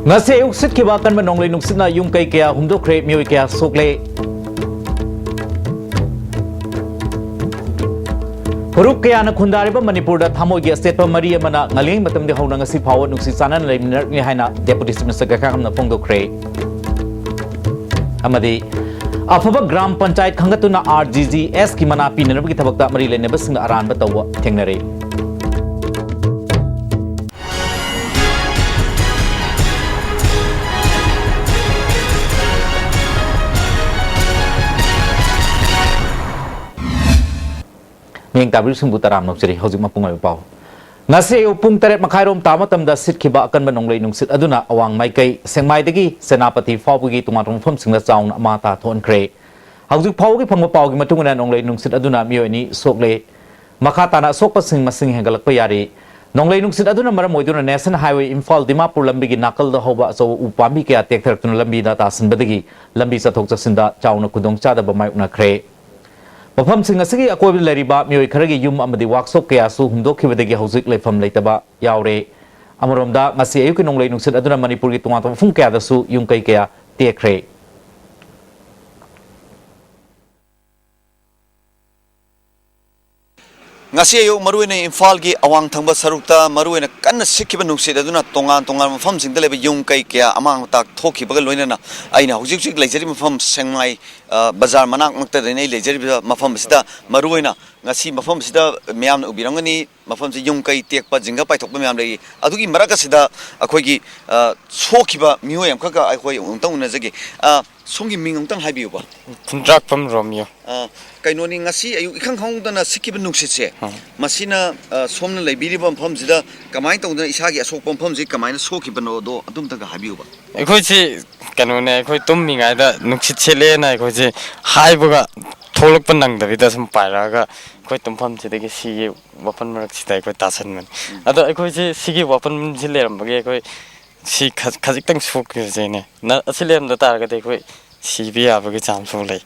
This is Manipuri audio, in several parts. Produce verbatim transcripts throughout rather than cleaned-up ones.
ꯉꯁꯤ ꯑꯌꯨꯛ ꯁꯤꯠꯈꯤꯕ ꯑꯀꯟꯕ ꯅꯣꯡꯂꯩ ꯅꯨꯡꯁꯤꯠꯅ ꯌꯨꯝ ꯀꯩ ꯀꯌꯥ ꯍꯨꯝꯗꯣꯛꯈ꯭ꯔꯦ, ꯃꯤꯑꯣꯏ ꯀꯌꯥ ꯁꯣꯛꯂꯦ꯫ ꯐꯨꯔꯨꯞ ꯀꯌꯥꯅ ꯈꯨꯟꯗꯥꯔꯤꯕ ꯃꯅꯤꯄꯨꯔꯗ ꯊꯃꯣꯏꯒꯤ ꯑꯆꯦꯠꯄ ꯃꯔꯤ ꯑꯃꯅ ꯉꯜꯂꯤꯉꯩ ꯃꯇꯝꯗꯒꯤ ꯍꯧꯅ ꯉꯁꯤ ꯐꯥꯎꯕ ꯅꯨꯡꯁꯤ ꯆꯥꯟꯅꯅ ꯂꯩꯃꯤꯟꯅꯔꯛꯂꯤ ꯍꯥꯏꯅ Deputy Chief Minister ꯒꯩꯈꯥꯉꯝꯅ ꯐꯣꯡꯗꯣꯛꯈ꯭ꯔꯦ꯫ ꯑꯃꯗꯤ ꯑꯐꯕ ꯒ꯭ꯔꯥꯝ ꯄꯟꯆꯥꯌꯠ ꯈꯟꯒꯠꯇꯨꯅ RGGS ꯀꯤ ꯃꯅꯥ ꯄꯤꯅꯅꯕꯒꯤ ꯊꯕꯛꯇ ꯃꯔꯤ ꯂꯩꯅꯕꯁꯤꯡꯅ ꯑꯔꯥꯟꯕ ꯇꯧꯕ ꯊꯦꯡꯅꯔꯦ꯫ ꯃꯤꯠꯌꯦꯡ ꯇꯥꯕꯤꯔꯤꯕꯁꯤꯡꯕꯨ ꯇꯔꯥꯝꯅ ꯑꯣꯛꯆꯔꯤ꯫ ꯍꯧꯖꯤꯛ ꯃꯄꯨꯡ ꯑꯣꯏꯕ ꯄꯥꯎ꯫ ꯉꯁꯤ ꯑꯌꯨꯛ ꯄꯨꯡ ꯇꯔꯦꯠ ꯃꯈꯥꯏꯔꯣꯝ ꯇꯥꯕ ꯃꯇꯝꯗ ꯁꯤꯠꯈꯤꯕ ꯑꯀꯟꯕ ꯅꯣꯡꯂꯩ ꯅꯨꯡꯁꯤꯠ ꯑꯗꯨꯅ ꯑꯋꯥꯡ ꯃꯥꯏꯀꯩ, ꯁꯦꯛꯃꯥꯏꯗꯒꯤ ꯁꯦꯅꯥꯄꯇꯤ ꯐꯥꯎꯕꯒꯤ ꯇꯣꯉꯥꯟ ꯇꯣꯉꯥꯟꯕ ꯃꯐꯝꯁꯤꯡꯗ ꯆꯥꯎꯅ ꯑꯃꯥꯡ ꯑꯇꯥ ꯊꯣꯛꯍꯟꯈ꯭ꯔꯦ꯫ ꯍꯧꯖꯤꯛ ꯐꯥꯎꯕꯒꯤ ꯐꯪꯕ ꯄꯥꯎꯒꯤ ꯃꯇꯨꯡ ꯏꯟꯅ ꯅꯣꯡꯂꯩ ꯅꯨꯡꯁꯤꯠ ꯑꯗꯨꯅ ꯃꯤꯑꯣꯏ ꯑꯅꯤ ꯁꯣꯛꯂꯦ꯫ ꯃꯈꯥ ꯇꯥꯅ ꯑꯁꯣꯛꯄꯁꯤꯡ ꯃꯁꯤꯡ ꯍꯦꯟꯒꯠꯂꯛꯄ ꯌꯥꯔꯤ꯫ ꯅꯣꯡꯂꯩ ꯅꯨꯡꯁꯤꯠ ꯑꯗꯨꯅ ꯃꯔꯝ ꯑꯣꯏꯗꯨꯅ National Highway ꯏꯝꯐꯥꯜ ꯗꯤꯃꯥꯄꯨꯔ ꯂꯝꯕꯤꯒꯤ ꯅꯥꯀꯜꯗ ꯍꯧꯕ ꯑꯆꯧꯕ ꯎ ꯄꯥꯝꯕꯤ ꯀꯌꯥ ꯇꯦꯛꯊꯔꯛꯇꯨꯅ ꯂꯝꯕꯤꯗ ꯇꯥꯁꯤꯟꯕꯗꯒꯤ ꯂꯝꯕꯤ ꯆꯠꯊꯣꯛ ꯆꯠꯁꯤꯟꯗ ꯆꯥꯎꯅ ꯈꯨꯗꯣꯡꯆꯥꯗꯕ ꯃꯥꯌꯣꯛꯅꯈ꯭ꯔꯦ꯫ ꯃꯐꯝꯁꯤꯡ ꯑꯁꯤꯒꯤ ꯑꯀꯣꯏꯕꯗ ꯂꯩꯔꯤꯕ ꯃꯤꯑꯣꯏ ꯈꯔꯒꯤ ꯌꯨꯝ ꯑꯃꯗꯤ ꯋꯥꯛꯁꯣꯞ ꯀꯌꯥꯁꯨ ꯍꯨꯝꯗꯣꯛꯈꯤꯕꯗꯒꯤ ꯍꯧꯖꯤꯛ ꯂꯩꯐꯝ ꯂꯩꯇꯕ ꯌꯥꯎꯔꯦ꯫ ꯑꯃꯔꯣꯝꯗ, ꯉꯁꯤ ꯑꯌꯨꯛꯀꯤ ꯅꯣꯡꯂꯩ ꯅꯨꯡꯁꯤꯠ ꯑꯗꯨꯅ ꯃꯅꯤꯄꯨꯔꯒꯤ ꯇꯣꯉꯥꯟ ꯇꯣꯉꯥꯟꯕ ꯃꯐꯝ ꯀꯌꯥꯗꯁꯨ ꯌꯨꯝ ꯀꯩ ꯀꯌꯥ ꯇꯦꯛꯈ꯭ꯔꯦ꯫ ꯉꯁꯤ ꯑꯌꯨꯛ ꯃꯔꯨꯑꯣꯏꯅ ꯏꯝꯐꯥꯜꯒꯤ ꯑꯋꯥꯡ ꯊꯪꯕ ꯁꯔꯨꯛꯇ ꯃꯔꯨꯑꯣꯏꯅ ꯀꯟꯅ ꯁꯤꯠꯈꯤꯕ ꯅꯨꯡꯁꯤꯠ ꯑꯗꯨꯅ ꯇꯣꯉꯥꯟ ꯇꯣꯉꯥꯟꯕ ꯃꯐꯝꯁꯤꯡꯗ ꯂꯩꯕ ꯌꯨꯝ ꯀꯩ ꯀꯌꯥ ꯑꯃꯥꯡ ꯑꯇꯥ ꯊꯣꯛꯈꯤꯕꯒ ꯂꯣꯏꯅꯅ ꯑꯩꯅ ꯍꯧꯖꯤꯛ ꯍꯧꯖꯤꯛ ꯂꯩꯖꯔꯤꯕ ꯃꯐꯝ ꯁꯦꯛꯃꯥꯏ, ꯑ, ꯕꯖꯥꯔ ꯃꯅꯥꯛꯃꯛꯇꯗꯅꯤ ꯑꯩ ꯂꯩꯖꯔꯤꯕ ꯃꯐꯝ ꯑꯁꯤꯗ꯫ ꯃꯔꯨꯑꯣꯏꯅ ꯉꯁꯤ ꯃꯐꯝ ꯑꯁꯤꯗ ꯃꯌꯥꯝꯅ ꯎꯕꯤꯔꯝꯒꯅꯤ, ꯃꯐꯝꯁꯤ ꯌꯨꯝ ꯀꯩ ꯇꯦꯛꯄ, ꯖꯤꯡꯒ ꯄꯥꯏꯊꯣꯛꯄ ꯃꯌꯥꯝ ꯂꯩꯔꯤ꯫ ꯑꯗꯨꯒꯤ ꯃꯔꯛ ꯑꯁꯤꯗ ꯑꯩꯈꯣꯏꯒꯤ, ꯑ, ꯁꯣꯛꯈꯤꯕ ꯃꯤꯑꯣꯏ ꯑꯃꯈꯛꯀ ꯑꯩꯈꯣꯏ ꯑꯃꯨꯛꯇꯪ ꯎꯅꯖꯒꯦ꯫ ꯑ, ꯁꯣꯝꯒꯤ ꯃꯤꯡ ꯑꯃꯨꯛꯇꯪ ꯍꯥꯏꯕꯤꯌꯨꯕ꯫ ꯈꯨꯟꯗ꯭ꯔꯥꯛꯄꯝ ꯔꯣꯃꯤꯌꯣ꯫ ꯑ, ꯀꯩꯅꯣꯅꯤ, ꯉꯁꯤ ꯑꯌꯨꯛ ꯏꯈꯪ ꯈꯪꯍꯧꯗꯅ ꯁꯤꯠꯈꯤꯕ ꯅꯨꯡꯁꯤꯠꯁꯦ, ꯎꯝ꯫ ꯃꯁꯤꯅ, ꯑ, ꯁꯣꯝꯅ ꯂꯩꯕꯤꯔꯤꯕ ꯃꯐꯝꯁꯤꯗ ꯀꯃꯥꯏꯅ ꯇꯧꯗꯅ ꯏꯁꯥꯒꯤ ꯑꯁꯣꯛꯄ ꯃꯐꯝꯁꯤ ꯀꯃꯥꯏꯅ ꯁꯣꯛꯈꯤꯕꯅꯣꯗꯣ ꯑꯗꯨꯝꯇꯒ ꯍꯥꯏꯕꯤꯌꯨꯕ꯫ ꯑꯩꯈꯣꯏꯁꯤ ꯀꯩꯅꯣꯅꯦ, ꯑꯩꯈꯣꯏ ꯇꯨꯝꯃꯤꯉꯩꯗ ꯅꯨꯡꯁꯤꯠ ꯁꯤꯠꯂꯦꯅ ꯑꯩꯈꯣꯏꯁꯦ ꯍꯥꯏꯕꯒ ꯊꯣꯛꯂꯛꯄ ꯅꯪꯗꯕꯤꯗ ꯁꯨꯝ ꯄꯥꯏꯔꯛꯑꯒ ꯑꯩꯈꯣꯏ ꯇꯨꯝꯐꯝꯁꯤꯗꯒꯤ ꯁꯤꯒꯤ ꯋꯥꯄꯟ ꯃꯔꯛꯁꯤꯗ ꯑꯩꯈꯣꯏ ꯇꯥꯁꯟꯕꯅꯤ꯫ ꯎꯝ꯫ ꯑꯗꯣ ꯑꯩꯈꯣꯏꯁꯤ ꯁꯤꯒꯤ ꯋꯥꯄꯟꯁꯤ ꯂꯩꯔꯝꯕꯒꯤ ꯑꯩꯈꯣꯏ ꯁꯤ ꯈ-, ꯈꯖꯤꯛꯇꯪ ꯁꯣꯛꯈꯤꯕꯁꯤꯅꯦ꯫ ꯅ-, ꯑꯁꯤ ꯂꯩꯔꯝꯗ ꯇꯥꯔꯒꯗꯤ ꯑꯩꯈꯣꯏ ꯁꯤꯕ ꯌꯥꯕꯒꯤ ꯆꯥꯟꯁꯁꯨ ꯂꯩ꯫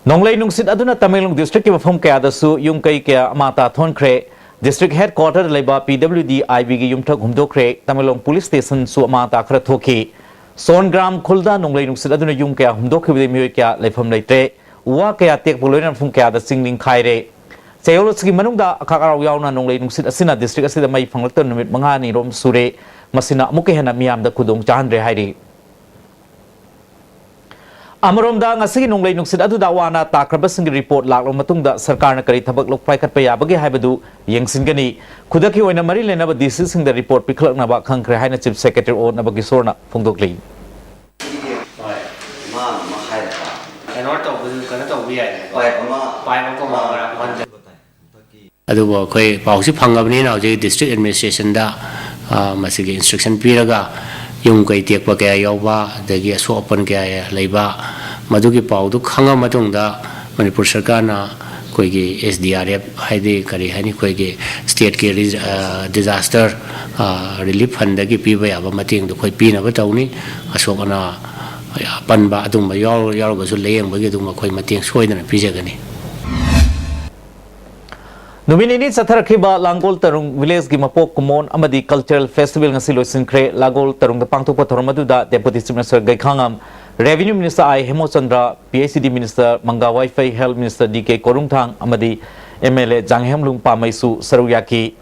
ꯅꯣꯡꯂꯩ ꯅꯨꯡꯁꯤꯠ ꯑꯗꯨꯅ ꯇꯃꯦꯡꯂꯣꯡ ꯗꯤꯁꯇ꯭ꯔꯤꯛꯀꯤ ꯃꯐꯝ ꯀꯌꯥꯗꯁꯨ ꯌꯨꯝ ꯀꯩ ꯀꯌꯥ ꯑꯃꯥꯡ ꯑꯇꯥ ꯊꯣꯛꯍꯟꯈ꯭ꯔꯦ꯫ District Headquarter ꯗ ꯂꯩꯕ P W D I B ꯒꯤ ꯌꯨꯝꯊꯛ ꯍꯨꯝꯗꯣꯛꯈ꯭ꯔꯦ꯫ ꯇꯃꯦꯡꯂꯣꯡ Police Station ꯁꯨ ꯑꯃꯥꯡ ꯑꯇꯥ ꯈꯔ ꯊꯣꯛꯈꯤ꯫ ꯁꯣꯟꯒ꯭ꯔꯥꯝ ꯈꯨꯜꯗ ꯅꯣꯡꯂꯩ ꯅꯨꯡꯁꯤꯠ ꯑꯗꯨꯅ ꯌꯨꯝ ꯀꯌꯥ ꯍꯨꯝꯗꯣꯛꯈꯤꯕꯗꯒꯤ ꯃꯤꯑꯣꯏ ꯀꯌꯥ ꯂꯩꯐꯝ ꯂꯩꯇ꯭ꯔꯦ꯫ ꯎ ꯋꯥ ꯀꯌꯥ ꯇꯦꯛꯄ ꯂꯣꯏꯅꯅ ꯃꯐꯝ ꯀꯌꯥꯗ ꯆꯤꯡ ꯅꯤꯡꯈꯥꯏꯔꯦ꯫ ꯆꯌꯣꯜ ꯑꯁꯤꯒꯤ ꯃꯅꯨꯡꯗ ꯑꯈꯥꯛ ꯑꯔꯥꯎ ꯌꯥꯎꯅ ꯅꯣꯡꯂꯩ ꯅꯨꯡꯁꯤꯠ ꯑꯁꯤꯅ district ꯑꯁꯤꯗ ꯃꯩ ꯐꯪꯂꯛꯇꯕ ꯅꯨꯃꯤꯠ ꯃꯉꯥꯅꯤ ꯔꯣꯝ ꯁꯨꯔꯦ꯫ ꯃꯁꯤꯅ ꯑꯃꯨꯛꯀ ꯍꯦꯟꯅ ꯃꯤꯌꯥꯝꯗ ꯈꯨꯗꯣꯡ ꯆꯥꯍꯟꯗ꯭ꯔꯦ ꯍꯥꯏꯔꯤ꯫ ꯑꯃꯔꯣꯝꯗ, ꯉꯁꯤꯒꯤ ꯅꯣꯡꯂꯩ ꯅꯨꯡꯁꯤꯠ ꯑꯗꯨꯗ ꯑꯋꯥ ꯑꯅꯥ ꯇꯥꯈ꯭ꯔꯕꯁꯤꯡꯒꯤ report ꯂꯥꯛꯂꯕ ꯃꯇꯨꯡꯗ ꯁꯔꯀꯥꯔꯅ ꯀꯔꯤ ꯊꯕꯛ ꯂꯧ-, ꯄꯥꯏꯈꯠꯄ ꯌꯥꯕꯒꯦ ꯍꯥꯏꯕꯗꯨ ꯌꯦꯡꯁꯤꯟꯒꯅꯤ꯫ ꯈꯨꯗꯛꯀꯤ ꯑꯣꯏꯅ ꯃꯔꯤ ꯂꯩꯅꯕ D C ꯁꯤꯡꯗ report ꯄꯤꯈꯠꯂꯛꯅꯕ ꯈꯪꯈ꯭ꯔꯦ ꯍꯥꯏꯅ Chief Secretary ꯑꯣ ꯅꯕꯀꯤꯁꯣꯔꯅ ꯐꯣꯡꯗꯣꯛꯂꯤ꯫ ꯍꯣꯏ, ꯃꯥ ꯑꯃ ꯍꯥꯏꯔꯛꯄ꯫ Cannot ꯇꯧꯕꯗꯨ ꯀꯩꯅꯣ ꯇꯧꯕ ꯌꯥꯏꯗꯅꯀꯣ꯫ ꯄꯥꯏꯞ ꯑꯃ, ꯄꯥꯏꯞ ꯑꯃ ꯀꯣꯡ ꯑꯥ, ꯃꯔꯛ ꯍꯣꯟꯖ-, ꯑꯗꯨꯕꯨ ꯑꯩꯈꯣꯏ ꯄꯥꯎꯁꯤ ꯐꯪꯉꯕꯅꯤꯅ ꯍꯧꯖꯤꯛ district administration ꯗ, ꯑ, ꯃꯁꯤꯒꯤ instruction ꯄꯤꯔꯒ ꯌꯨꯝ ꯀꯩ ꯇꯦꯛꯄ ꯀꯌꯥ ꯌꯥꯎꯕ, ꯑꯗꯒꯤ ꯑꯁꯣꯛ ꯑꯄꯟ ꯀꯌꯥ ꯂꯩꯕ, ꯃꯗꯨꯒꯤ ꯄꯥꯎꯗꯨ ꯈꯪꯉ ꯃꯇꯨꯡꯗ ꯃꯅꯤꯄꯨꯔ ꯁꯔꯀꯥꯔꯅ ꯑꯩꯈꯣꯏꯒꯤ S D R F, ꯍꯥꯏꯗꯤ ꯀꯔꯤ ꯍꯥꯏꯅꯤ, ꯑꯩꯈꯣꯏꯒꯤ state ꯀꯤ ꯔꯤ-, ꯑ, disaster, ꯑ, relief fund ꯗꯒꯤ ꯄꯤꯕ ꯌꯥꯕ ꯃꯇꯦꯡꯗꯨ ꯑꯩꯈꯣꯏ ꯄꯤꯅꯕ ꯇꯧꯅꯤ꯫ ꯑꯁꯣꯛ ꯑꯅꯥ ꯑꯄꯟꯕ ꯑꯗꯨꯒꯨꯝꯕ ꯌꯥꯎꯔ-, ꯌꯥꯎꯔꯒꯁꯨ ꯂꯥꯌꯦꯡꯕꯒꯤ ꯑꯗꯨꯒꯨꯝꯕ ꯑꯩꯈꯣꯏ ꯃꯇꯦꯡ ꯁꯣꯏꯗꯅ ꯄꯤꯖꯒꯅꯤ꯫ ꯅꯨꯃꯤꯠ ꯅꯤꯅꯤ ꯆꯠꯊꯔꯛꯈꯤꯕ ꯂꯥꯡꯒꯣꯜ ꯇꯔꯨꯡ village ꯀꯤ ꯃꯄꯣꯛ ꯀꯨꯝꯑꯣꯟ ꯑꯃꯗꯤ cultural festival ꯉꯁꯤ ꯂꯣꯏꯁꯤꯟꯈ꯭ꯔꯦ꯫ ꯂꯥꯡꯒꯣꯜ ꯇꯔꯨꯡꯗ ꯄꯥꯡꯊꯣꯛꯄ ꯊꯧꯔꯝ ꯑꯗꯨꯗ Deputy Chief Minister ꯒꯩꯈꯥꯉꯝ, Revenue Minister I ꯍꯦꯃꯣꯆꯟꯗ꯭ꯔ, P H E D Minister manga ꯋꯥꯏꯐꯩ, Health Minister D K ꯀꯣꯔꯨꯡꯊꯥꯡ ꯑꯃꯗꯤ M L A ꯖꯥꯡꯍꯦꯝꯂꯨꯡ ꯄꯥꯃꯩꯁꯨ ꯁꯔꯨꯛ ꯌꯥꯈꯤ꯫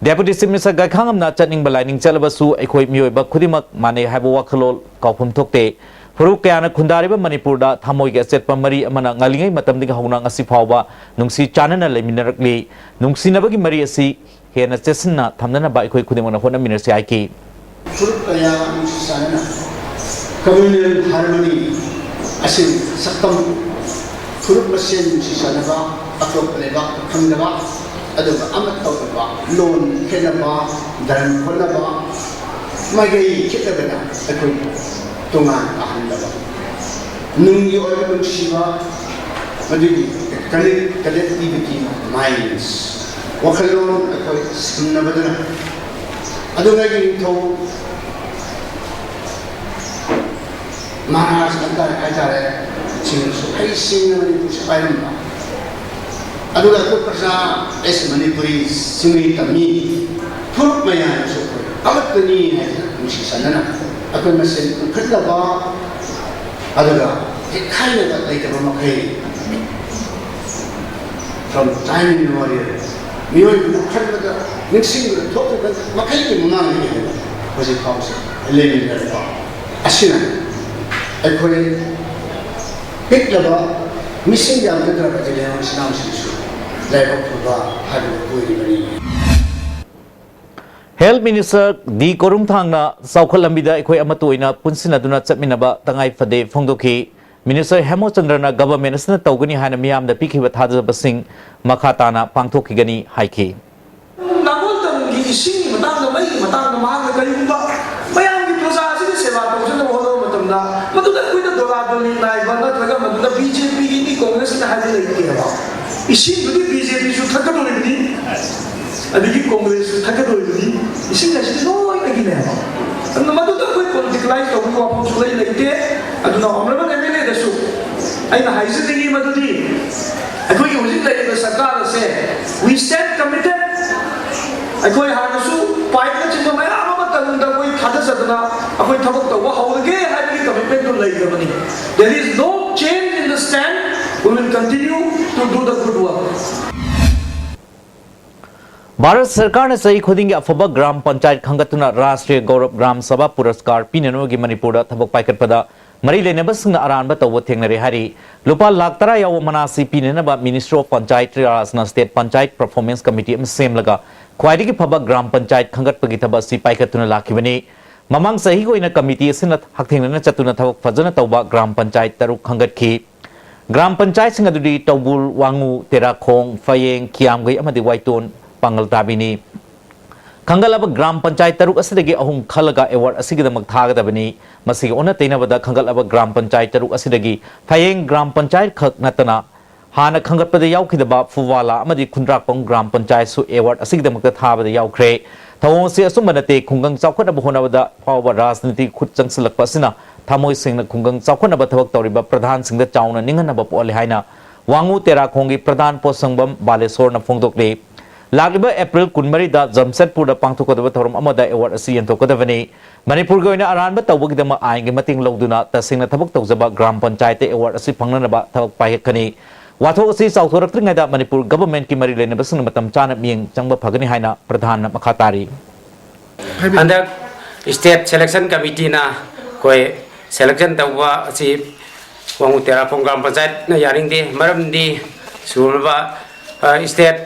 Deputy Chief Minister ꯒꯩꯈꯥꯉꯝꯅ ꯆꯠꯅꯤꯡꯕ ꯂꯥꯏꯅꯤꯡ ꯆꯠꯂꯕꯁꯨ ꯑꯩꯈꯣꯏ ꯃꯤꯑꯣꯏꯕ ꯈꯨꯗꯤꯡꯃꯛ ꯃꯥꯟꯅꯩ ꯍꯥꯏꯕ ꯋꯥꯈꯜꯂꯣꯟ ꯀꯥꯎꯐꯝ ꯊꯣꯛꯇꯦ꯫ ꯐꯨꯔꯨꯞ ꯀꯌꯥꯅ ꯈꯨꯟꯗꯥꯔꯤꯕ ꯃꯅꯤꯄꯨꯔꯗ ꯊꯃꯣꯏꯒꯤ ꯑꯆꯦꯠꯄ ꯃꯔꯤ ꯑꯃꯅ ꯉꯜꯂꯤꯉꯩ ꯃꯇꯝꯗꯒꯤ ꯍꯧꯅ ꯉꯁꯤ ꯐꯥꯎꯕ ꯅꯨꯡꯁꯤ ꯆꯥꯟꯅꯅ ꯂꯩꯃꯤꯟꯅꯔꯛꯂꯤ꯫ ꯅꯨꯡꯁꯤꯅꯕꯒꯤ ꯃꯔꯤ ꯑꯁꯤ ꯍꯦꯟꯅ ꯆꯦꯠꯁꯤꯟꯅ ꯊꯝꯅꯅꯕ ꯑꯩꯈꯣꯏ ꯈꯨꯗꯤꯡꯃꯛꯅ ꯍꯣꯠꯅꯃꯤꯟꯅꯁꯤ ꯍꯥꯏꯈꯤ꯫ ꯐꯨꯔꯨꯞ ꯀꯌꯥ ꯅꯨꯡꯁꯤ ꯆꯥꯟꯅꯅ communal harmony ꯑꯁꯤ ꯁꯛꯇꯝ, ꯐꯨꯔꯨꯞ ꯃꯁꯦꯟ ꯅꯨꯡꯁꯤ ꯆꯥꯟꯅꯕ, ꯑꯇꯣꯞꯄ ꯂꯩꯕꯥꯛꯇ ꯐꯪꯗꯕ, ꯑꯗꯨꯒ ꯑꯃꯠꯇ ꯑꯣꯏꯕ, ꯂꯣꯟ ꯈꯦꯠꯅꯕ, ꯙꯔꯃ ꯈꯣꯠꯅꯕ, ꯃꯥꯏꯀꯩ ꯈꯦꯠꯅꯕꯅ ꯑꯩꯈꯣꯏ ꯇꯣꯉꯥꯟ ꯇꯥꯍꯟꯗꯕ, ꯅꯨꯡꯒꯤ ꯑꯣꯏꯕ ꯅꯨꯡꯁꯤꯕ, ꯃꯗꯨꯒꯤ connect-, connectivity of minds, ꯋꯥꯈꯜꯂꯣꯟ ꯑꯩꯈꯣꯏ ꯁꯝꯅꯕꯗꯨꯅ, ꯑꯗꯨꯅ ꯑꯩꯒꯤ ꯅꯤꯡꯊꯧ ꯃꯍꯥꯔꯥꯖ ꯍꯥꯏꯇꯥꯔꯦ, ꯍꯥꯏꯇꯥꯔꯦ, ꯁꯤꯡꯅꯁꯨ ꯍꯩꯁꯤꯡꯅ ꯃꯅꯤꯄꯨꯔꯁꯤ ꯄꯥꯏꯔꯝꯕ꯫ ꯑꯗꯨꯒ ꯑꯩꯈꯣꯏ ꯄ꯭ꯔꯖꯥ ꯑꯦꯁ ꯃꯅꯤꯄꯨꯔꯤ ꯆꯤꯡꯃꯤ ꯇꯝꯃꯤ ꯐꯨꯔꯨꯞ ꯃꯌꯥꯝꯁꯨ ꯑꯩꯈꯣꯏ ꯑꯃꯠꯇꯅꯤ ꯍꯥꯏꯗꯅ ꯅꯨꯡꯁꯤ ꯆꯥꯟꯅꯅ ꯑꯩꯈꯣꯏ ꯃꯁꯦꯟ ꯄꯨꯟꯈꯠꯅꯕ, ꯑꯗꯨꯒ ꯍꯦꯛ ꯈꯥꯏꯅꯕ ꯂꯩꯇꯕ ꯃꯈꯩ, from time immemorial, ꯃꯤꯑꯣꯏꯕꯅ ꯈꯟꯕꯗ, ꯅꯤꯡꯁꯤꯡꯕꯗ ꯊꯣꯛꯇ꯭ꯔꯤꯕ ꯃꯈꯩꯒꯤ ꯃꯃꯥꯡꯗꯒꯤ ꯍꯧꯅ ꯍꯧꯖꯤꯛ ꯐꯥꯎꯁꯦ ꯂꯩꯃꯤꯟꯅꯔꯛꯄ ꯑꯁꯤꯅ ꯑꯩꯈꯣꯏ ꯄꯤꯛꯂꯕ ꯃꯤꯁꯤꯡ ꯌꯥꯝꯖꯗ꯭ꯔꯕ ꯏꯂꯦꯝ ꯏꯆꯤꯟꯅꯥꯎꯁꯤꯡꯁꯨ ꯂꯥꯏꯕꯛ ꯐꯕ ꯍꯥꯏꯕꯗꯨ ꯑꯣꯏꯔꯤꯕꯅꯤ꯫ Health Minister ꯗꯤ ꯀꯣꯔꯨꯝꯊꯥꯡꯅ ꯆꯥꯎꯈꯠ ꯂꯝꯕꯤꯗ ꯑꯩꯈꯣꯏ ꯑꯃꯠꯇ ꯑꯣꯏꯅ ꯄꯨꯟꯁꯤꯟꯅꯗꯨꯅ ꯆꯠꯃꯤꯟꯅꯕ ꯇꯉꯥꯏ ꯐꯗꯦ ꯐꯣꯡꯗꯣꯛꯈꯤ꯫ Minister ꯍꯦꯃꯣꯆꯟꯗ꯭ꯔꯅ government ꯑꯁꯤꯅ ꯇꯧꯒꯅꯤ ꯍꯥꯏꯅ ꯃꯤꯌꯥꯝꯗ ꯄꯤꯈꯤꯕ ꯊꯥꯖꯕꯁꯤꯡ ꯃꯈꯥ ꯇꯥꯅ ꯄꯥꯡꯊꯣꯛꯈꯤꯒꯅꯤ ꯍꯥꯏꯈꯤ꯫ ꯅꯥꯀꯣꯟ ꯇꯝꯒꯤ ꯏꯁꯤꯡꯒꯤ ꯃꯇꯥꯡꯗ, ꯃꯩꯒꯤ ꯃꯇꯥꯡꯗ ꯃꯍꯥꯛꯅ ꯀꯔꯤꯒꯨꯝꯕ ꯃꯌꯥꯝꯒꯤ ꯄ꯭ꯔꯖꯥ ꯑꯁꯤꯒꯤ ꯁꯦꯕꯥ ꯇꯧꯖꯅꯕ ꯍꯣꯠꯅꯕ ꯃꯇꯝꯗ ꯃꯗꯨꯗ ꯑꯩꯈꯣꯏꯅ ꯗꯣꯂꯥꯗꯣꯂꯤ ꯅꯥꯏꯕ ꯅꯠꯇ꯭ꯔꯒ ꯃꯗꯨꯗ ꯕꯤ ꯖꯦ ꯄꯤꯒꯤꯅꯤ, ꯀꯣꯡꯒ꯭ꯔꯦꯁꯀꯤꯅꯤ ꯍꯥꯏꯕ ꯂꯩꯇꯦꯕ꯫ ꯏꯁꯤꯡꯗꯨꯗꯤ ꯕꯤ ꯖꯦ ꯄꯤꯁꯨ ꯊꯛꯀꯗꯧꯔꯤꯕꯅꯤ, ꯑꯗꯒꯤ ꯀꯣꯡꯒ꯭ꯔꯦꯁꯁꯨ ꯊꯛꯀꯗꯧꯔꯤꯕꯅꯤ꯫ ꯏꯁꯤꯡ ꯑꯁꯤꯗꯤ ꯂꯣꯏꯅꯒꯤꯅꯦꯕ꯫ ꯑꯗꯨꯅ ꯃꯗꯨꯗ ꯑꯩꯈꯣꯏ politicalize ꯇꯧꯕꯒꯤ ꯋꯥꯐꯝ ꯁꯨꯡꯂꯩ ꯂꯩꯇꯦ꯫ ꯑꯗꯨꯅ honourable M L A ꯗꯁꯨ ꯑꯩꯅ ꯍꯥꯏꯖꯅꯤꯡꯉꯤ ꯃꯗꯨꯗꯤ ꯑꯩꯈꯣꯏꯒꯤ ꯍꯧꯖꯤꯛ ꯂꯩꯔꯤꯕ ꯁꯔꯀꯥꯔ ꯑꯁꯦ, we stand committed꯫ ꯑꯩꯈꯣꯏ ꯍꯥꯟꯅꯁꯨ ꯄꯥꯏꯞꯅꯆꯤꯡꯕ ꯃꯌꯥꯝ ꯑꯃ ꯇꯪꯗ ꯑꯩꯈꯣꯏ ꯊꯥꯗꯖꯗꯅ ꯑꯩꯈꯣꯏ ꯊꯕꯛ ꯇꯧꯕ ꯍꯧꯔꯒꯦ ꯍꯥꯏꯕꯒꯤ commitment ꯇꯨ ꯂꯩꯈ꯭ꯔꯕꯅꯤ꯫ There is no change in the stand, we will continue to do the good work. Bharat ꯁꯔꯀꯥꯔꯅ ꯆꯍꯤ ꯈꯨꯗꯤꯡꯒꯤ ꯑꯐꯕ ꯒ꯭ꯔꯥꯝ ꯄꯟꯆꯥꯌꯠ ꯈꯟꯒꯠꯇꯨꯅ ꯔꯥꯁꯇ꯭ꯔꯤꯌ ꯒꯧꯔꯕ ꯒ꯭ꯔꯥꯝ ꯁꯚꯥ ꯄꯨꯔꯁꯀꯥꯔ ꯄꯤꯅꯅꯕꯒꯤ ꯃꯅꯤꯄꯨꯔꯗ ꯊꯕꯛ ꯄꯥꯏꯈꯠꯄꯗ ꯃꯔꯤ ꯂꯩꯅꯕꯁꯤꯡꯅ ꯑꯔꯥꯟꯕ ꯇꯧꯕ ꯊꯦꯡꯅꯔꯦ ꯍꯥꯏꯔꯤ꯫ ꯂꯨꯄꯥ ꯂꯥꯈ ꯇꯔꯥ ꯌꯥꯎꯕ ꯃꯅꯥꯁꯤ ꯄꯤꯅꯅꯕ Ministry of Panchayati Rajꯅ State Panchayat Performance Committee ꯑꯃ ꯁꯦꯝꯂꯒ ꯈ꯭ꯋꯥꯏꯗꯒꯤ ꯐꯕ ꯒ꯭ꯔꯥꯝ ꯄꯟꯆꯥꯌꯠ ꯈꯟꯒꯠꯄꯒꯤ ꯊꯕꯛ ꯑꯁꯤ ꯄꯥꯏꯈꯠꯇꯨꯅ ꯂꯥꯛꯈꯤꯕꯅꯤ꯫ ꯃꯃꯥꯡ ꯆꯍꯤꯒꯤ ꯑꯣꯏꯅ committee ꯑꯁꯤꯅ ꯍꯛꯊꯦꯡꯅꯅ ꯆꯠꯇꯨꯅ ꯊꯕꯛ ꯐꯖꯅ ꯇꯧꯕ ꯒ꯭ꯔꯥꯝ ꯄꯟꯆꯥꯌꯠ ꯇꯔꯨꯛ ꯈꯟꯒꯠꯈꯤ꯫ ꯒ꯭ꯔꯥꯝ ꯄꯟꯆꯥꯌꯠꯁꯤꯡ ꯑꯗꯨꯗꯤ ꯇꯧꯕꯨꯜ, ꯋꯥꯉꯨ, ꯇꯦꯔꯥꯈꯣꯡ, ꯐꯌꯦꯡ, ꯀꯤꯌꯥꯝꯒꯩ ꯑꯃꯗꯤ ꯋꯥꯏꯇꯣꯟ ꯄꯥꯡꯒꯜ ꯇꯥꯕꯤꯅꯤ꯫ ꯈꯟꯒꯠꯂꯕ ꯒ꯭ꯔꯥꯝ ꯄꯟꯆꯥꯌꯠ ꯇꯔꯨꯛ ꯑꯁꯤꯗꯒꯤ ꯑꯍꯨꯝ ꯈꯜꯂꯒ award ꯑꯁꯤꯒꯤꯗꯃꯛ ꯊꯥꯒꯗꯕꯅꯤ꯫ ꯃꯁꯤꯒꯤ ꯑꯣꯟꯅ ꯇꯩꯅꯕꯗ ꯈꯟꯒꯠꯂꯕ ꯒ꯭ꯔꯥꯝ ꯄꯟꯆꯥꯌꯠ ꯇꯔꯨꯛ ꯑꯁꯤꯗꯒꯤ ꯐꯌꯦꯡ ꯒ꯭ꯔꯥꯝ ꯄꯟꯆꯥꯌꯠ ꯈꯛ ꯅꯠꯇꯅ ꯍꯥꯟꯅ ꯈꯟꯒꯠꯄꯗ ꯌꯥꯎꯈꯤꯗꯕ ꯐꯨꯋꯥꯂꯥ ꯑꯃꯗꯤ ꯈꯨꯟꯗ꯭ꯔꯥꯛꯄꯝ ꯒ꯭ꯔꯥꯝ ꯄꯟꯆꯥꯌꯠꯁꯨ award ꯑꯁꯤꯒꯤꯗꯃꯛꯇ ꯊꯥꯕꯗ ꯌꯥꯎꯈ꯭ꯔꯦ꯫ ꯊꯧꯑꯣꯡ ꯑꯁꯤ ꯑꯆꯨꯝꯕ ꯅꯠꯇꯦ, ꯈꯨꯡꯒꯪ ꯆꯥꯎꯈꯠꯅꯕ ꯍꯣꯠꯅꯕꯗ ꯐꯥꯎꯕ ꯔꯥꯖꯅꯤꯇꯤ ꯈꯨꯠ ꯆꯪꯁꯤꯜꯂꯛꯄ ꯑꯁꯤꯅ ꯊꯃꯣꯏ ꯁꯦꯡꯅ ꯈꯨꯡꯒꯪ ꯆꯥꯎꯈꯠꯅꯕ ꯊꯕꯛ ꯇꯧꯔꯤꯕ ꯄ꯭ꯔꯙꯥꯟꯁꯤꯡꯗ ꯆꯥꯎꯅ ꯅꯤꯡꯍꯟꯅꯕ ꯄꯣꯛꯍꯜꯂꯤ ꯍꯥꯏꯅ ꯋꯥꯉꯨ ꯇꯦꯔꯥꯈꯣꯡꯒꯤ ꯄ꯭ꯔꯙꯥꯟ ꯄꯣꯠꯁꯪꯕꯝ ꯕꯥꯂꯦꯁꯣꯔꯅ ꯐꯣꯡꯗꯣꯛꯂꯤ꯫ ꯂꯥꯛꯂꯤꯕ ꯑꯦꯄ꯭ꯔꯤꯜ ꯀꯨꯟꯃꯔꯤꯗ ꯖꯝꯁꯦꯗꯄꯨꯔꯗ ꯄꯥꯡꯊꯣꯛꯀꯗꯕ ꯊꯧꯔꯝ ꯑꯃꯗ ꯑꯦꯋꯥꯔꯗ ꯑꯁꯤ ꯌꯦꯟꯊꯣꯛꯀꯗꯕꯅꯤ꯫ ꯃꯅꯤꯄꯨꯔꯒꯤ ꯑꯣꯏꯅ ꯑꯔꯥꯟꯕ ꯇꯧꯕꯒꯤꯗꯃꯛ ꯑꯥꯏꯟꯒꯤ ꯃꯇꯦꯡ ꯂꯧꯗꯨꯅ ꯇꯁꯦꯡꯅ ꯊꯕꯛ ꯇꯧꯖꯕ ꯒ꯭ꯔꯥꯝ ꯄꯟꯆꯥꯌꯠꯇ ꯑꯦꯋꯥꯔꯗ ꯑꯁꯤ ꯐꯪꯅꯅꯕ ꯊꯕꯛ ꯄꯥꯏꯈꯠꯀꯅꯤ꯫ ꯋꯥꯊꯣꯛ ꯑꯁꯤ ꯆꯥꯎꯊꯣꯔꯛꯇ꯭ꯔꯤꯉꯩꯗ ꯃꯅꯤꯄꯨꯔ ꯒꯚꯔꯟꯃꯦꯟꯠꯀꯤ ꯃꯔꯤ ꯂꯩꯅꯕꯁꯤꯡꯅ ꯃꯇꯝ ꯆꯥꯅ ꯃꯤꯠꯌꯦꯡ ꯆꯪꯕ ꯐꯒꯅꯤ ꯍꯥꯏꯅ ꯄ꯭ꯔꯙꯥꯟꯅ ꯃꯈꯥ ꯇꯥꯔꯤ꯫ ꯍꯟꯗꯛ ꯁ꯭ꯇꯦꯠ ꯁꯦꯂꯦꯛꯁꯟ ꯀꯃꯤꯇꯤꯅ ꯑꯩꯈꯣꯏ ꯁꯦꯂꯦꯛꯁꯟ ꯇꯧꯕ ꯑꯁꯤ ꯋꯥꯉꯨ ꯇꯦꯔꯥꯈꯣꯡ ꯒ꯭ꯔꯥꯝ ꯄꯟꯆꯥꯌꯠꯅ ꯌꯥꯅꯤꯡꯗꯦ꯫ ꯃꯔꯝꯗꯤ ꯁꯤꯒꯨꯝꯂꯕ, ꯑ, ꯁ꯭ꯇꯦꯠ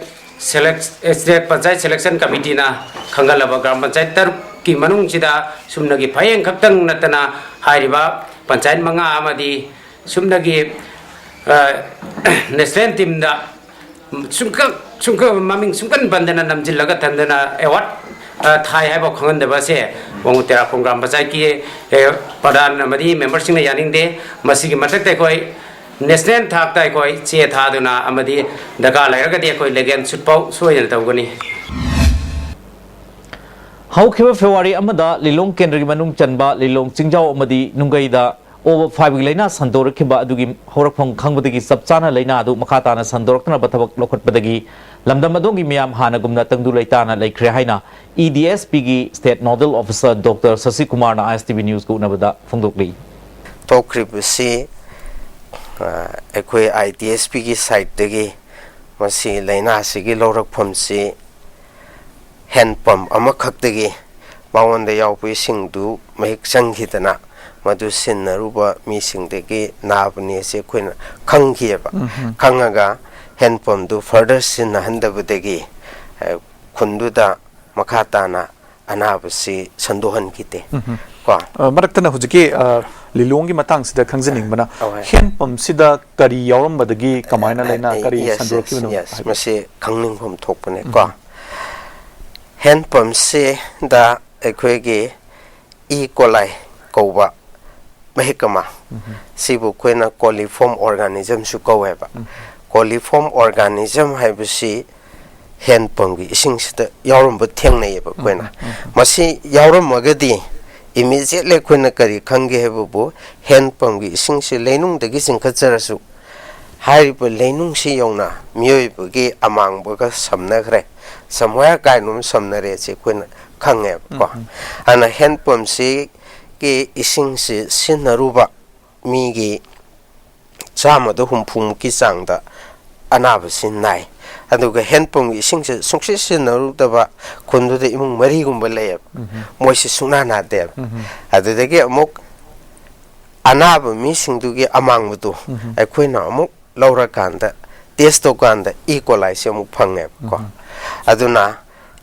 ꯁꯦꯂꯦꯛ-, ꯁ꯭ꯇꯦꯠ ꯄꯟꯆꯥꯌꯠ ꯁꯦꯂꯦꯛꯁꯟ ꯀꯃꯤꯇꯤꯅ ꯈꯟꯒꯠꯂꯕ ꯒ꯭ꯔꯥꯝ ꯄꯟꯆꯥꯌꯠ ꯇꯔꯨꯛꯀꯤ ꯃꯅꯨꯡꯁꯤꯗ ꯁꯨꯞꯅꯒꯤ ꯐꯥꯏꯔꯦꯟ ꯈꯛꯇꯪ ꯅꯠꯇꯅ ꯍꯥꯏꯔꯤꯕ ꯄꯟꯆꯥꯌꯠ ꯃꯉꯥ ꯑꯃꯗꯤ ꯁꯨꯞꯅꯒꯤ, ꯑ, ꯅꯦꯁꯅꯦꯜ ꯇꯤꯝꯗ ꯁꯨꯡꯀꯛ, ꯁꯨꯡꯀꯛ ꯃꯃꯤꯡ ꯁꯨꯡꯄꯟ ꯄꯟꯗꯅ ꯅꯝꯁꯤꯜꯂꯒ ꯊꯝꯗꯅ ꯑꯦꯋꯥꯔꯗ, ꯑ, ꯊꯥꯏ ꯍꯥꯏꯕ ꯈꯪꯍꯟꯗꯕ ꯑꯁꯦ ꯋꯥꯉꯨ ꯇꯦꯔꯥꯈꯣꯡ ꯒ꯭ꯔꯥꯝ ꯄꯟꯆꯥꯌꯠꯀꯤ, ꯑꯦ, ꯄ꯭ꯔꯙꯥꯟ ꯑꯃꯗꯤ ꯃꯦꯝꯕꯔꯁꯤꯡꯅ ꯌꯥꯅꯤꯡꯗꯦ꯫ ꯃꯁꯤꯒꯤ ꯃꯊꯛꯇ ꯑꯩꯈꯣꯏ ꯅꯦꯁꯅꯦꯜ ꯊꯥꯛꯇ ꯑꯩꯈꯣꯏ ꯆꯦ ꯊꯥꯗꯨꯅ ꯑꯃꯗꯤ ꯗꯔꯀꯥꯔ ꯂꯩꯔꯒꯗꯤ ꯑꯩꯈꯣꯏ ꯂꯦꯒꯦꯜ ꯁꯨꯠ ꯐꯥꯎ ꯁꯣꯏꯗꯅ ꯇꯧꯒꯅꯤ꯫ ꯍꯧꯈꯤꯕ ꯐꯦꯕ꯭ꯔꯨꯋꯥꯔꯤ ꯑꯃꯗ ꯂꯤꯂꯣꯡ ꯀꯦꯟꯗ꯭ꯔꯒꯤ ꯃꯅꯨꯡ ꯆꯟꯕ ꯂꯤꯂꯣꯡ ꯆꯤꯡꯖꯥꯎ ꯑꯃꯗꯤ ꯅꯨꯡꯒꯩꯗ ꯑꯣꯕ ꯐꯥꯏꯕꯒꯤ ꯂꯥꯏꯅꯥ ꯁꯟꯗꯣꯔꯛꯈꯤꯕ ꯑꯗꯨꯒꯤ ꯍꯧꯔꯛꯐꯝ ꯈꯪꯕꯗꯒꯤ ꯆꯞ ꯆꯥꯅ ꯂꯥꯏꯅꯥ ꯑꯗꯨ ꯃꯈꯥ ꯇꯥꯅ ꯁꯟꯗꯣꯔꯛꯇꯅꯕ ꯊꯕꯛ ꯂꯧꯈꯠꯄꯗꯒꯤ ꯂꯝꯗꯝ ꯑꯗꯣꯝꯒꯤ ꯃꯤꯌꯥꯝ ꯍꯥꯟꯅꯒꯨꯝꯅ ꯇꯪꯗꯨ ꯂꯩꯇꯥꯅ ꯂꯩꯈ꯭ꯔꯦ ꯍꯥꯏꯅ ꯏ ꯗꯤ ꯑꯦꯁ ꯄꯤꯒꯤ ꯁ꯭ꯇꯦꯠ ꯅꯣꯗꯦꯜ ꯑꯣꯐꯤꯁꯔ ꯗꯣꯛꯇꯔ ꯁꯁꯤꯀꯨꯃꯥꯔꯅ ꯑꯥꯏ ꯑꯦꯁ ꯇꯤ ꯚꯤ ꯅ꯭ꯌꯨꯁꯀ ꯎꯅꯕꯗ ꯐꯣꯡꯗꯣꯛꯂꯤ꯫ ꯊꯣꯛꯈ꯭ꯔꯤꯕꯁꯤ, ꯑ, ꯑꯩꯈꯣꯏ ꯑꯥꯏ ꯗꯤ ꯑꯦꯁ ꯄꯤꯒꯤ ꯁꯥꯏꯠꯇꯒꯤ ꯃꯁꯤ ꯂꯥꯏꯅꯥꯁꯤꯒꯤ ꯂꯧꯔꯛꯐꯝꯁꯤ ꯍꯦꯟ ꯄꯝ ꯑꯃꯈꯛꯇꯒꯤ ꯃꯉꯣꯟꯗ ꯌꯥꯎꯕ ꯏꯁꯤꯡꯗꯨ ꯃꯍꯤꯛ ꯆꯪꯈꯤꯗꯅ ꯃꯗꯨ ꯁꯤꯖꯤꯟꯅꯔꯨꯕ ꯃꯤꯁꯤꯡꯗꯒꯤ ꯅꯥꯕꯅꯤ ꯑꯁꯤ ꯑꯩꯈꯣꯏꯅ ꯈꯪꯈꯤꯑꯕ꯫ ꯎꯝꯍꯨꯝ꯫ ꯈꯪꯉꯒ ꯍꯦꯟ ꯄꯝꯗꯨ ꯐꯔꯗꯔ ꯁꯤꯖꯤꯟꯅꯍꯟꯗꯕꯗꯒꯤ, ꯑ, ꯈꯨꯟꯗꯨꯗ ꯃꯈꯥ ꯇꯥꯅ ꯑꯅꯥꯕꯁꯤ ꯁꯟꯗꯣꯛꯍꯟꯈꯤꯗꯦ꯫ ꯎꯝꯍꯨꯝ꯫ ꯀꯣ꯫ ꯑ, ꯃꯔꯛꯇꯅ ꯍꯧꯖꯤꯛꯀꯤ, ꯑ, ꯂꯤꯂꯣꯡꯒꯤ ꯃꯇꯥꯡꯁꯤꯗ ꯈꯪꯖꯅꯤꯡꯕꯅ, ꯑꯧ, ꯍꯣꯏ꯫ ꯍꯦꯟ ꯄꯝꯁꯤꯗ ꯀꯔꯤ ꯌꯥꯎꯔꯝꯕꯗꯒꯤ ꯀꯃꯥꯏꯅ ꯂꯥꯏꯅꯥ ꯑ, ꯀꯔꯤ yes, yes, ꯁꯟꯗꯣꯔꯛꯈꯤꯕꯅꯣ yes꯫ ꯍꯥꯏꯕꯤꯌꯨ꯫ ꯃꯁꯤ ꯈꯪꯅꯤꯡꯐꯝ ꯊꯣꯛꯄꯅꯦꯀꯣ꯫ ꯎꯝ꯫ ꯍꯦꯟ ꯄꯝꯁꯤꯗ ꯑꯩꯈꯣꯏꯒꯤ ꯏ ꯀꯣꯂꯥꯏ ꯀꯧꯕ ꯃꯍꯤꯛ ꯑꯃ, ꯎꯝ꯫ ꯁꯤꯕꯨ ꯑꯩꯈꯣꯏꯅ coliform organismꯁꯨ ꯀꯧꯋꯦꯕ꯫ ꯎꯝ꯫ Coliform organism ꯍꯥꯏꯕꯁꯤ ꯍꯦꯟ ꯄꯝꯒꯤ ꯏꯁꯤꯡꯁꯤꯗ ꯌꯥꯎꯔꯝꯕ ꯊꯦꯡꯅꯩꯌꯦꯕ ꯑꯩꯈꯣꯏꯅ꯫ ꯎꯝ, ꯎꯝ, ꯎꯝ꯫ ꯃꯁꯤ ꯌꯥꯎꯔꯝꯃꯒꯗꯤ immediately ꯑꯩꯈꯣꯏꯅ ꯀꯔꯤ ꯈꯪꯒꯦ ꯍꯥꯏꯕꯕꯨ, ꯍꯦꯟ ꯄꯝꯒꯤ ꯏꯁꯤꯡꯁꯤ ꯂꯩꯅꯨꯡꯗꯒꯤ ꯆꯤꯡꯈꯠꯆꯔꯁꯨ ꯍꯥꯏꯔꯤꯕ ꯂꯩꯅꯨꯡꯁꯤ ꯌꯧꯅ ꯃꯤꯑꯣꯏꯕꯒꯤ ꯑꯃꯥꯡꯕꯒ ꯁꯝꯅꯈ꯭ꯔꯦ, ꯁꯝꯋꯦꯌꯔ ꯀꯥꯏꯅ ꯑꯃ ꯁꯝꯅꯔꯦꯁꯦ ꯑꯩꯈꯣꯏꯅ ꯈꯪꯉꯦꯕꯀꯣ꯫ ꯑꯗꯨꯅ ꯍꯦꯟ ꯄꯝꯁꯤꯒꯤ ꯏꯁꯤꯡꯁꯤ ꯁꯤꯖꯤꯟꯅꯔꯨꯕ ꯃꯤꯒꯤ ꯆꯥꯝꯃꯗ ꯍꯨꯝꯐꯨꯃꯨꯛꯀꯤ ꯆꯥꯡꯗ ꯑꯅꯥꯕꯁꯤ ꯅꯥꯏ꯫ ꯑꯗꯨꯒ ꯍꯦꯟ ꯄꯝꯒꯤ ꯏꯁꯤꯡꯁꯦ ꯁꯨꯡꯁꯤ ꯁꯤꯖꯤꯟꯅꯔꯨꯗꯕ ꯈꯨꯟꯗꯨꯗ ꯏꯃꯨꯡ ꯃꯔꯤꯒꯨꯝꯕ ꯂꯩꯌꯦꯕ꯫ ꯃꯣꯏꯁꯤ ꯁꯨꯡꯅꯥ ꯅꯥꯗꯦꯕ꯫ ꯑꯗꯨꯗꯒꯤ ꯑꯃꯨꯛ ꯑꯅꯥꯕ ꯃꯤꯁꯤꯡꯗꯨꯒꯤ ꯑꯃꯥꯡꯕꯗꯨ ꯑꯩꯈꯣꯏꯅ ꯑꯃꯨꯛ ꯂꯧꯔꯀꯥꯟꯗ, ꯇꯦꯁ ꯇꯧꯀꯥꯟꯗ ꯏ ꯀꯣꯂꯥꯏꯁꯦ ꯑꯃꯨꯛ ꯐꯪꯉꯦꯕꯀꯣ꯫ ꯑꯗꯨꯅ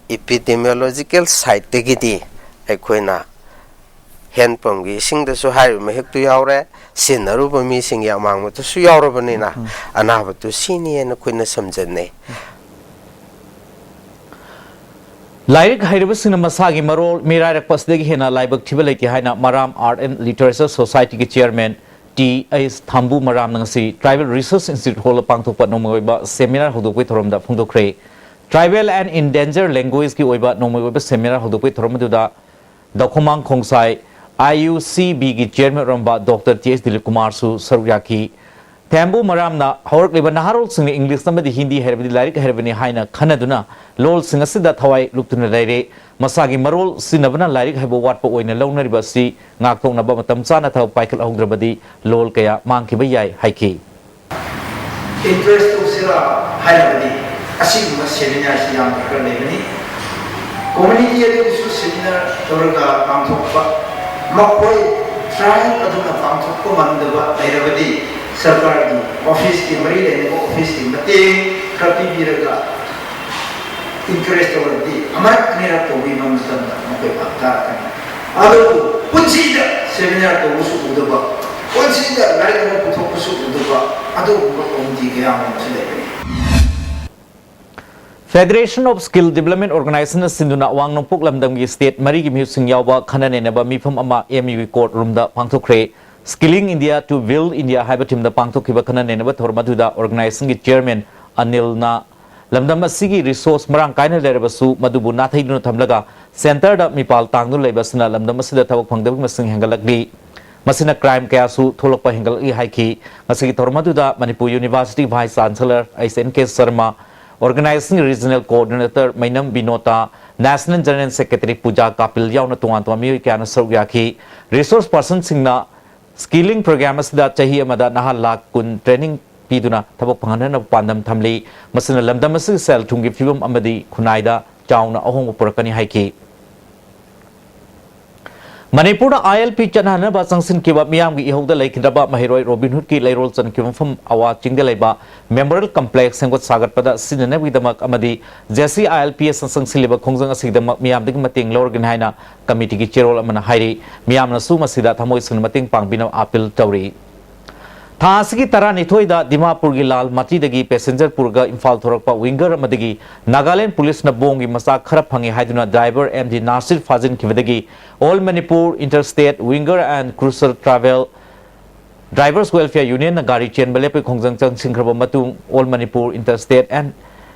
ꯏꯄꯤꯗꯤꯃꯤꯌꯣꯂꯣꯖꯤꯀꯦꯜ ꯁꯥꯏꯠꯇꯒꯤꯗꯤ ꯑꯩꯈꯣꯏꯅ ꯍꯦꯟ ꯄꯝꯒꯤ ꯏꯁꯤꯡꯗꯁꯨ ꯍꯥꯏꯔꯤꯕ ꯃꯍꯤꯛꯇꯨ ꯌꯥꯎꯔꯦ, ꯁꯤꯖꯤꯟꯅꯔꯨꯕ ꯃꯤꯁꯤꯡꯒꯤ ꯑꯃꯥꯡꯕꯗꯨꯁꯨ ꯌꯥꯎꯔꯕꯅꯤꯅ ꯑꯅꯥꯕꯗꯨ ꯁꯤꯅꯤ ꯍꯥꯏꯅ ꯑꯩꯈꯣꯏꯅ ꯁꯝꯖꯟꯅꯩ꯫ ꯂꯥꯏꯔꯤꯛ ꯍꯩꯔꯕꯁꯤꯡꯅ ꯃꯁꯥꯒꯤ ꯃꯔꯣꯜ ꯃꯤꯔꯥꯏꯔꯛꯄ ꯑꯁꯤꯗꯒꯤ ꯍꯦꯟꯅ ꯂꯥꯏꯕꯛ ꯊꯤꯕ ꯂꯩꯇꯦ ꯍꯥꯏꯅ ꯃꯔꯥꯝ Art and Literature Society ꯒꯤ chairman ꯇꯤ ꯑꯩꯆ ꯊꯥꯝꯕꯨ ꯃꯔꯥꯝꯅ ꯉꯁꯤ Tribal Research Institute Hall ꯗ ꯄꯥꯡꯊꯣꯛꯄ ꯅꯣꯡꯃꯒꯤ ꯑꯣꯏꯕ seminar ꯍꯧꯗꯣꯛꯄꯒꯤ ꯊꯧꯔꯝꯗ ꯐꯣꯡꯗꯣꯛꯈ꯭ꯔꯦ꯫ Tribal and Endangered Language ꯀꯤ ꯑꯣꯏꯕ ꯅꯣꯡꯃꯒꯤ ꯑꯣꯏꯕ seminar ꯍꯧꯗꯣꯛꯄꯒꯤ ꯊꯧꯔꯝ ꯑꯗꯨꯗ ꯗꯧꯈꯣꯃꯥꯡ ꯈꯣꯡꯁꯥꯏ, ꯑꯥꯏ ꯌꯨ ꯁꯤ ꯕꯤ ꯒꯤ chairman ꯑꯣꯏꯔꯝꯕ ꯗꯣꯛꯇꯔ ꯇꯤ ꯑꯩꯆ ꯗꯤꯂꯤꯞ ꯀꯨꯃꯥꯔꯁꯨ ꯁꯔꯨꯛ ꯌꯥꯈꯤ꯫ ꯊꯦꯝꯕꯨ ꯃꯔꯥꯝꯅ ꯍꯧꯔꯛꯂꯤꯕ ꯅꯍꯥꯔꯣꯜꯁꯤꯡꯅ English ꯑꯃꯗꯤ ꯍꯤꯟꯗꯤ ꯍꯩꯔꯕꯗꯤ ꯂꯥꯏꯔꯤꯛ ꯍꯩꯔꯕꯅꯤ ꯍꯥꯏꯅ ꯈꯟꯅꯗꯨꯅ ꯂꯣꯜꯁꯤꯡ ꯑꯁꯤꯗ ꯊꯋꯥꯏ ꯂꯨꯞꯇꯨꯅ ꯂꯩꯔꯦ꯫ ꯃꯁꯥꯒꯤ ꯃꯔꯣꯜ ꯁꯤꯖꯤꯟꯅꯕꯅ ꯂꯥꯏꯔꯤꯛ ꯍꯩꯕ ꯋꯥꯠꯄ ꯑꯣꯏꯅ ꯂꯧꯅꯔꯤꯕ ꯑꯁꯤ ꯉꯥꯛꯊꯣꯛꯅꯕ ꯃꯇꯝ ꯆꯥꯅ ꯊꯕꯛ ꯄꯥꯏꯈꯠꯍꯧꯗ꯭ꯔꯕꯗꯤ ꯂꯣꯜ ꯀꯌꯥ ꯃꯥꯡꯈꯤꯕ ꯌꯥꯏ ꯍꯥꯏꯈꯤ꯫ Interest ꯇꯧꯁꯤꯔꯥ ꯍꯥꯏꯔꯕꯗꯤ ꯑꯁꯤꯒꯨꯝꯕ seminar ꯁꯤ ꯌꯥꯝ ꯗꯔꯀꯥꯔ ꯂꯩꯕꯅꯤ꯫ Community ꯑꯗꯨꯒꯤꯁꯨ seminar ꯇꯧꯔꯒ ꯄꯥꯡꯊꯣꯛꯄ, ꯃꯈꯣꯏ tribe ꯑꯗꯨꯅ ꯄꯥꯡꯊꯣꯛꯄ ꯉꯝꯗꯕ ꯂꯩꯔꯕꯗꯤ ꯁꯔꯀꯥꯔꯒꯤ office ꯀꯤ, ꯃꯔꯤ ꯂꯩꯅꯕ office ꯀꯤ ꯃꯇꯦꯡ ꯈꯔ ꯄꯤꯕꯤꯔꯒ encourage ꯇꯧꯔꯕꯗꯤ ꯑꯃꯔꯛ ꯑꯅꯤꯔꯛ ꯇꯧꯕꯤꯕ ꯃꯇꯝꯗ ꯃꯈꯣꯏ ꯚꯥꯞ ꯇꯥꯔꯛꯀꯅꯤ꯫ ꯑꯗꯨꯕꯨ ꯄꯨꯟꯁꯤꯗ seminar ꯇꯧꯕꯁꯨ ꯎꯗꯕ, ꯄꯨꯟꯁꯤꯗ ꯂꯥꯏꯔꯤꯛ ꯑꯃ ꯄꯨꯊꯣꯛꯄꯁꯨ ꯎꯗꯕ ꯑꯗꯨꯒꯨꯝꯕ community ꯀꯌꯥ ꯑꯃꯁꯨ ꯂꯩꯕꯅꯤ꯫ Federation of Skill Development Organization ꯅ ꯁꯤꯟꯗꯨꯅ ꯑꯋꯥꯡ ꯅꯣꯡꯄꯣꯛ ꯂꯝꯗꯝꯒꯤ state ꯃꯔꯤꯒꯤ ꯃꯤꯍꯨꯠꯁꯤꯡ ꯌꯥꯎꯕ ꯈꯟꯅ ꯅꯩꯅꯕ ꯃꯤꯐꯝ ꯑꯃ ꯑꯦꯝ ꯌꯨꯒꯤ court room the ꯄꯥꯡꯊꯣꯛꯈ꯭ꯔꯦ꯫ Skilling India to Build India ꯍꯥꯏꯕ theme ꯗ ꯄꯥꯡꯊꯣꯛꯈꯤꯕ ꯈꯟꯅ ꯅꯩꯅꯕ ꯊꯧꯔꯝ ꯑꯗꯨꯗ organization ꯒꯤ chairman ꯑꯅꯤꯜꯅ ꯂꯝꯗꯝ ꯑꯁꯤꯒꯤ resource ꯃꯔꯥꯡ ꯀꯥꯏꯅ ꯂꯩꯔꯕꯁꯨ ꯃꯗꯨꯕꯨ ꯅꯥꯊꯩꯗꯨꯅ ꯊꯝꯂꯒ centre ꯗ ꯃꯤꯄꯥꯜ ꯇꯥꯡꯗꯨꯅ ꯂꯩꯕ ꯑꯁꯤꯅ ꯂꯝꯗꯝ ꯑꯁꯤꯗ ꯊꯕꯛ ꯐꯪꯗꯕꯒꯤ ꯃꯁꯤꯡ ꯍꯦꯟꯒꯠꯂꯛꯂꯤ꯫ ꯃꯁꯤꯅ crime ꯀꯌꯥꯁꯨ ꯊꯣꯛꯂꯛꯄ ꯍꯦꯟꯒꯠꯂꯛꯂꯤ ꯍꯥꯏꯈꯤ꯫ ꯉꯁꯤꯒꯤ ꯊꯧꯔꯝ ꯑꯗꯨꯗ Manipur University Vice Chancellor H N K Sharma, Organizing Regional Coordinator ꯃꯩꯅꯝ ꯕꯤꯅꯣꯇꯥ, National General Secretary ꯄꯨꯖꯥ ꯀꯥꯄꯤꯜ ꯌꯥꯎꯅ ꯇꯣꯉꯥꯟ ꯇꯣꯉꯥꯟꯕ ꯃꯤꯑꯣꯏ ꯀꯌꯥꯅ ꯁꯔꯨꯛ ꯌꯥꯈꯤ꯫ Resource personꯁꯤꯡꯅ skilling program ꯑꯁꯤꯗ ꯆꯍꯤ ꯑꯃꯗ ꯅꯍꯥ ꯂꯥꯈ ꯀꯨꯟ training ꯄꯤꯗꯨꯅ ꯊꯕꯛ ꯐꯪꯍꯟꯅꯅꯕ ꯄꯥꯟꯗꯝ ꯊꯝꯂꯤ꯫ ꯃꯁꯤꯅ ꯂꯝꯗꯝ ꯑꯁꯤꯒꯤ ꯁꯦꯜ ꯊꯨꯝꯒꯤ ꯐꯤꯕꯝ ꯑꯃꯗꯤ ꯈꯨꯟꯅꯥꯏꯗ ꯆꯥꯎꯅ ꯑꯍꯣꯡꯕ ꯄꯨꯔꯛꯀꯅꯤ ꯍꯥꯏꯈꯤ꯫ ꯃꯅꯤꯄꯨꯔꯗ I L P ꯆꯠꯅꯍꯟꯅꯕ ꯆꯪꯁꯤꯟꯈꯤꯕ ꯃꯤꯌꯥꯝꯒꯤ ꯏꯍꯧꯗ ꯂꯩꯈꯤꯗ꯭ꯔꯕ ꯃꯍꯩꯔꯣꯏ ꯔꯣꯕꯤꯟꯍꯨꯗꯀꯤ ꯂꯩꯔꯣꯜ ꯆꯟꯈꯤꯕ ꯃꯐꯝ ꯑꯋꯥ ꯆꯤꯡꯗ ꯂꯩꯕ Memorial Complex ꯁꯦꯝꯒꯠ ꯁꯥꯒꯠꯄꯗ ꯁꯤꯖꯤꯟꯅꯅꯕꯒꯤꯗꯃꯛ ꯑꯃꯗꯤ J C I L P S ꯅ ꯆꯪꯁꯤꯜꯂꯤꯕ ꯈꯣꯡꯖꯪ ꯑꯁꯤꯒꯤꯗꯃꯛ ꯃꯤꯌꯥꯝꯗꯒꯤ ꯃꯇꯦꯡ ꯂꯧꯔꯒꯅꯤ ꯍꯥꯏꯅ committeeꯒꯤ ꯆꯦꯔꯣꯜ ꯑꯃꯅ ꯍꯥꯏꯔꯤ꯫ ꯃꯤꯌꯥꯝꯅꯁꯨ ꯃꯁꯤꯗ ꯊꯃꯣꯏ ꯁꯦꯡꯅ ꯃꯇꯦꯡ ꯄꯥꯡꯕꯤꯅꯕ appeal ꯇꯧꯔꯤ꯫ ꯊꯥ ꯑꯁꯤꯒꯤ ꯇꯔꯥꯅꯤꯊꯣꯏꯗ ꯗꯤꯃꯥꯄꯨꯔꯒꯤ ꯂꯥꯜ ꯃꯥꯇꯤꯗꯒꯤ passenger ꯄꯨꯔꯒ ꯏꯝꯐꯥꯜ ꯊꯣꯔꯛꯄ winger ꯑꯃꯗꯒꯤ ꯅꯥꯒꯥꯂꯦꯟ ꯄꯨꯂꯤꯁꯅ ꯕꯣꯝꯒꯤ ꯃꯆꯥꯛ ꯈꯔ ꯐꯪꯉꯤ ꯍꯥꯏꯗꯨꯅ driver M D Nasir ꯐꯥꯖꯤꯟꯈꯤꯕꯗꯒꯤ All Manipur Interstate Winger and Cruiser Travel Drivers Welfare Unionꯅ ꯒꯥꯔꯤ ꯆꯦꯟꯕ ꯂꯦꯞꯄꯒꯤ ꯈꯣꯡꯖꯪ ꯆꯪꯁꯤꯟꯈ꯭ꯔꯕ ꯃꯇꯨꯡ All Manipur Interstate and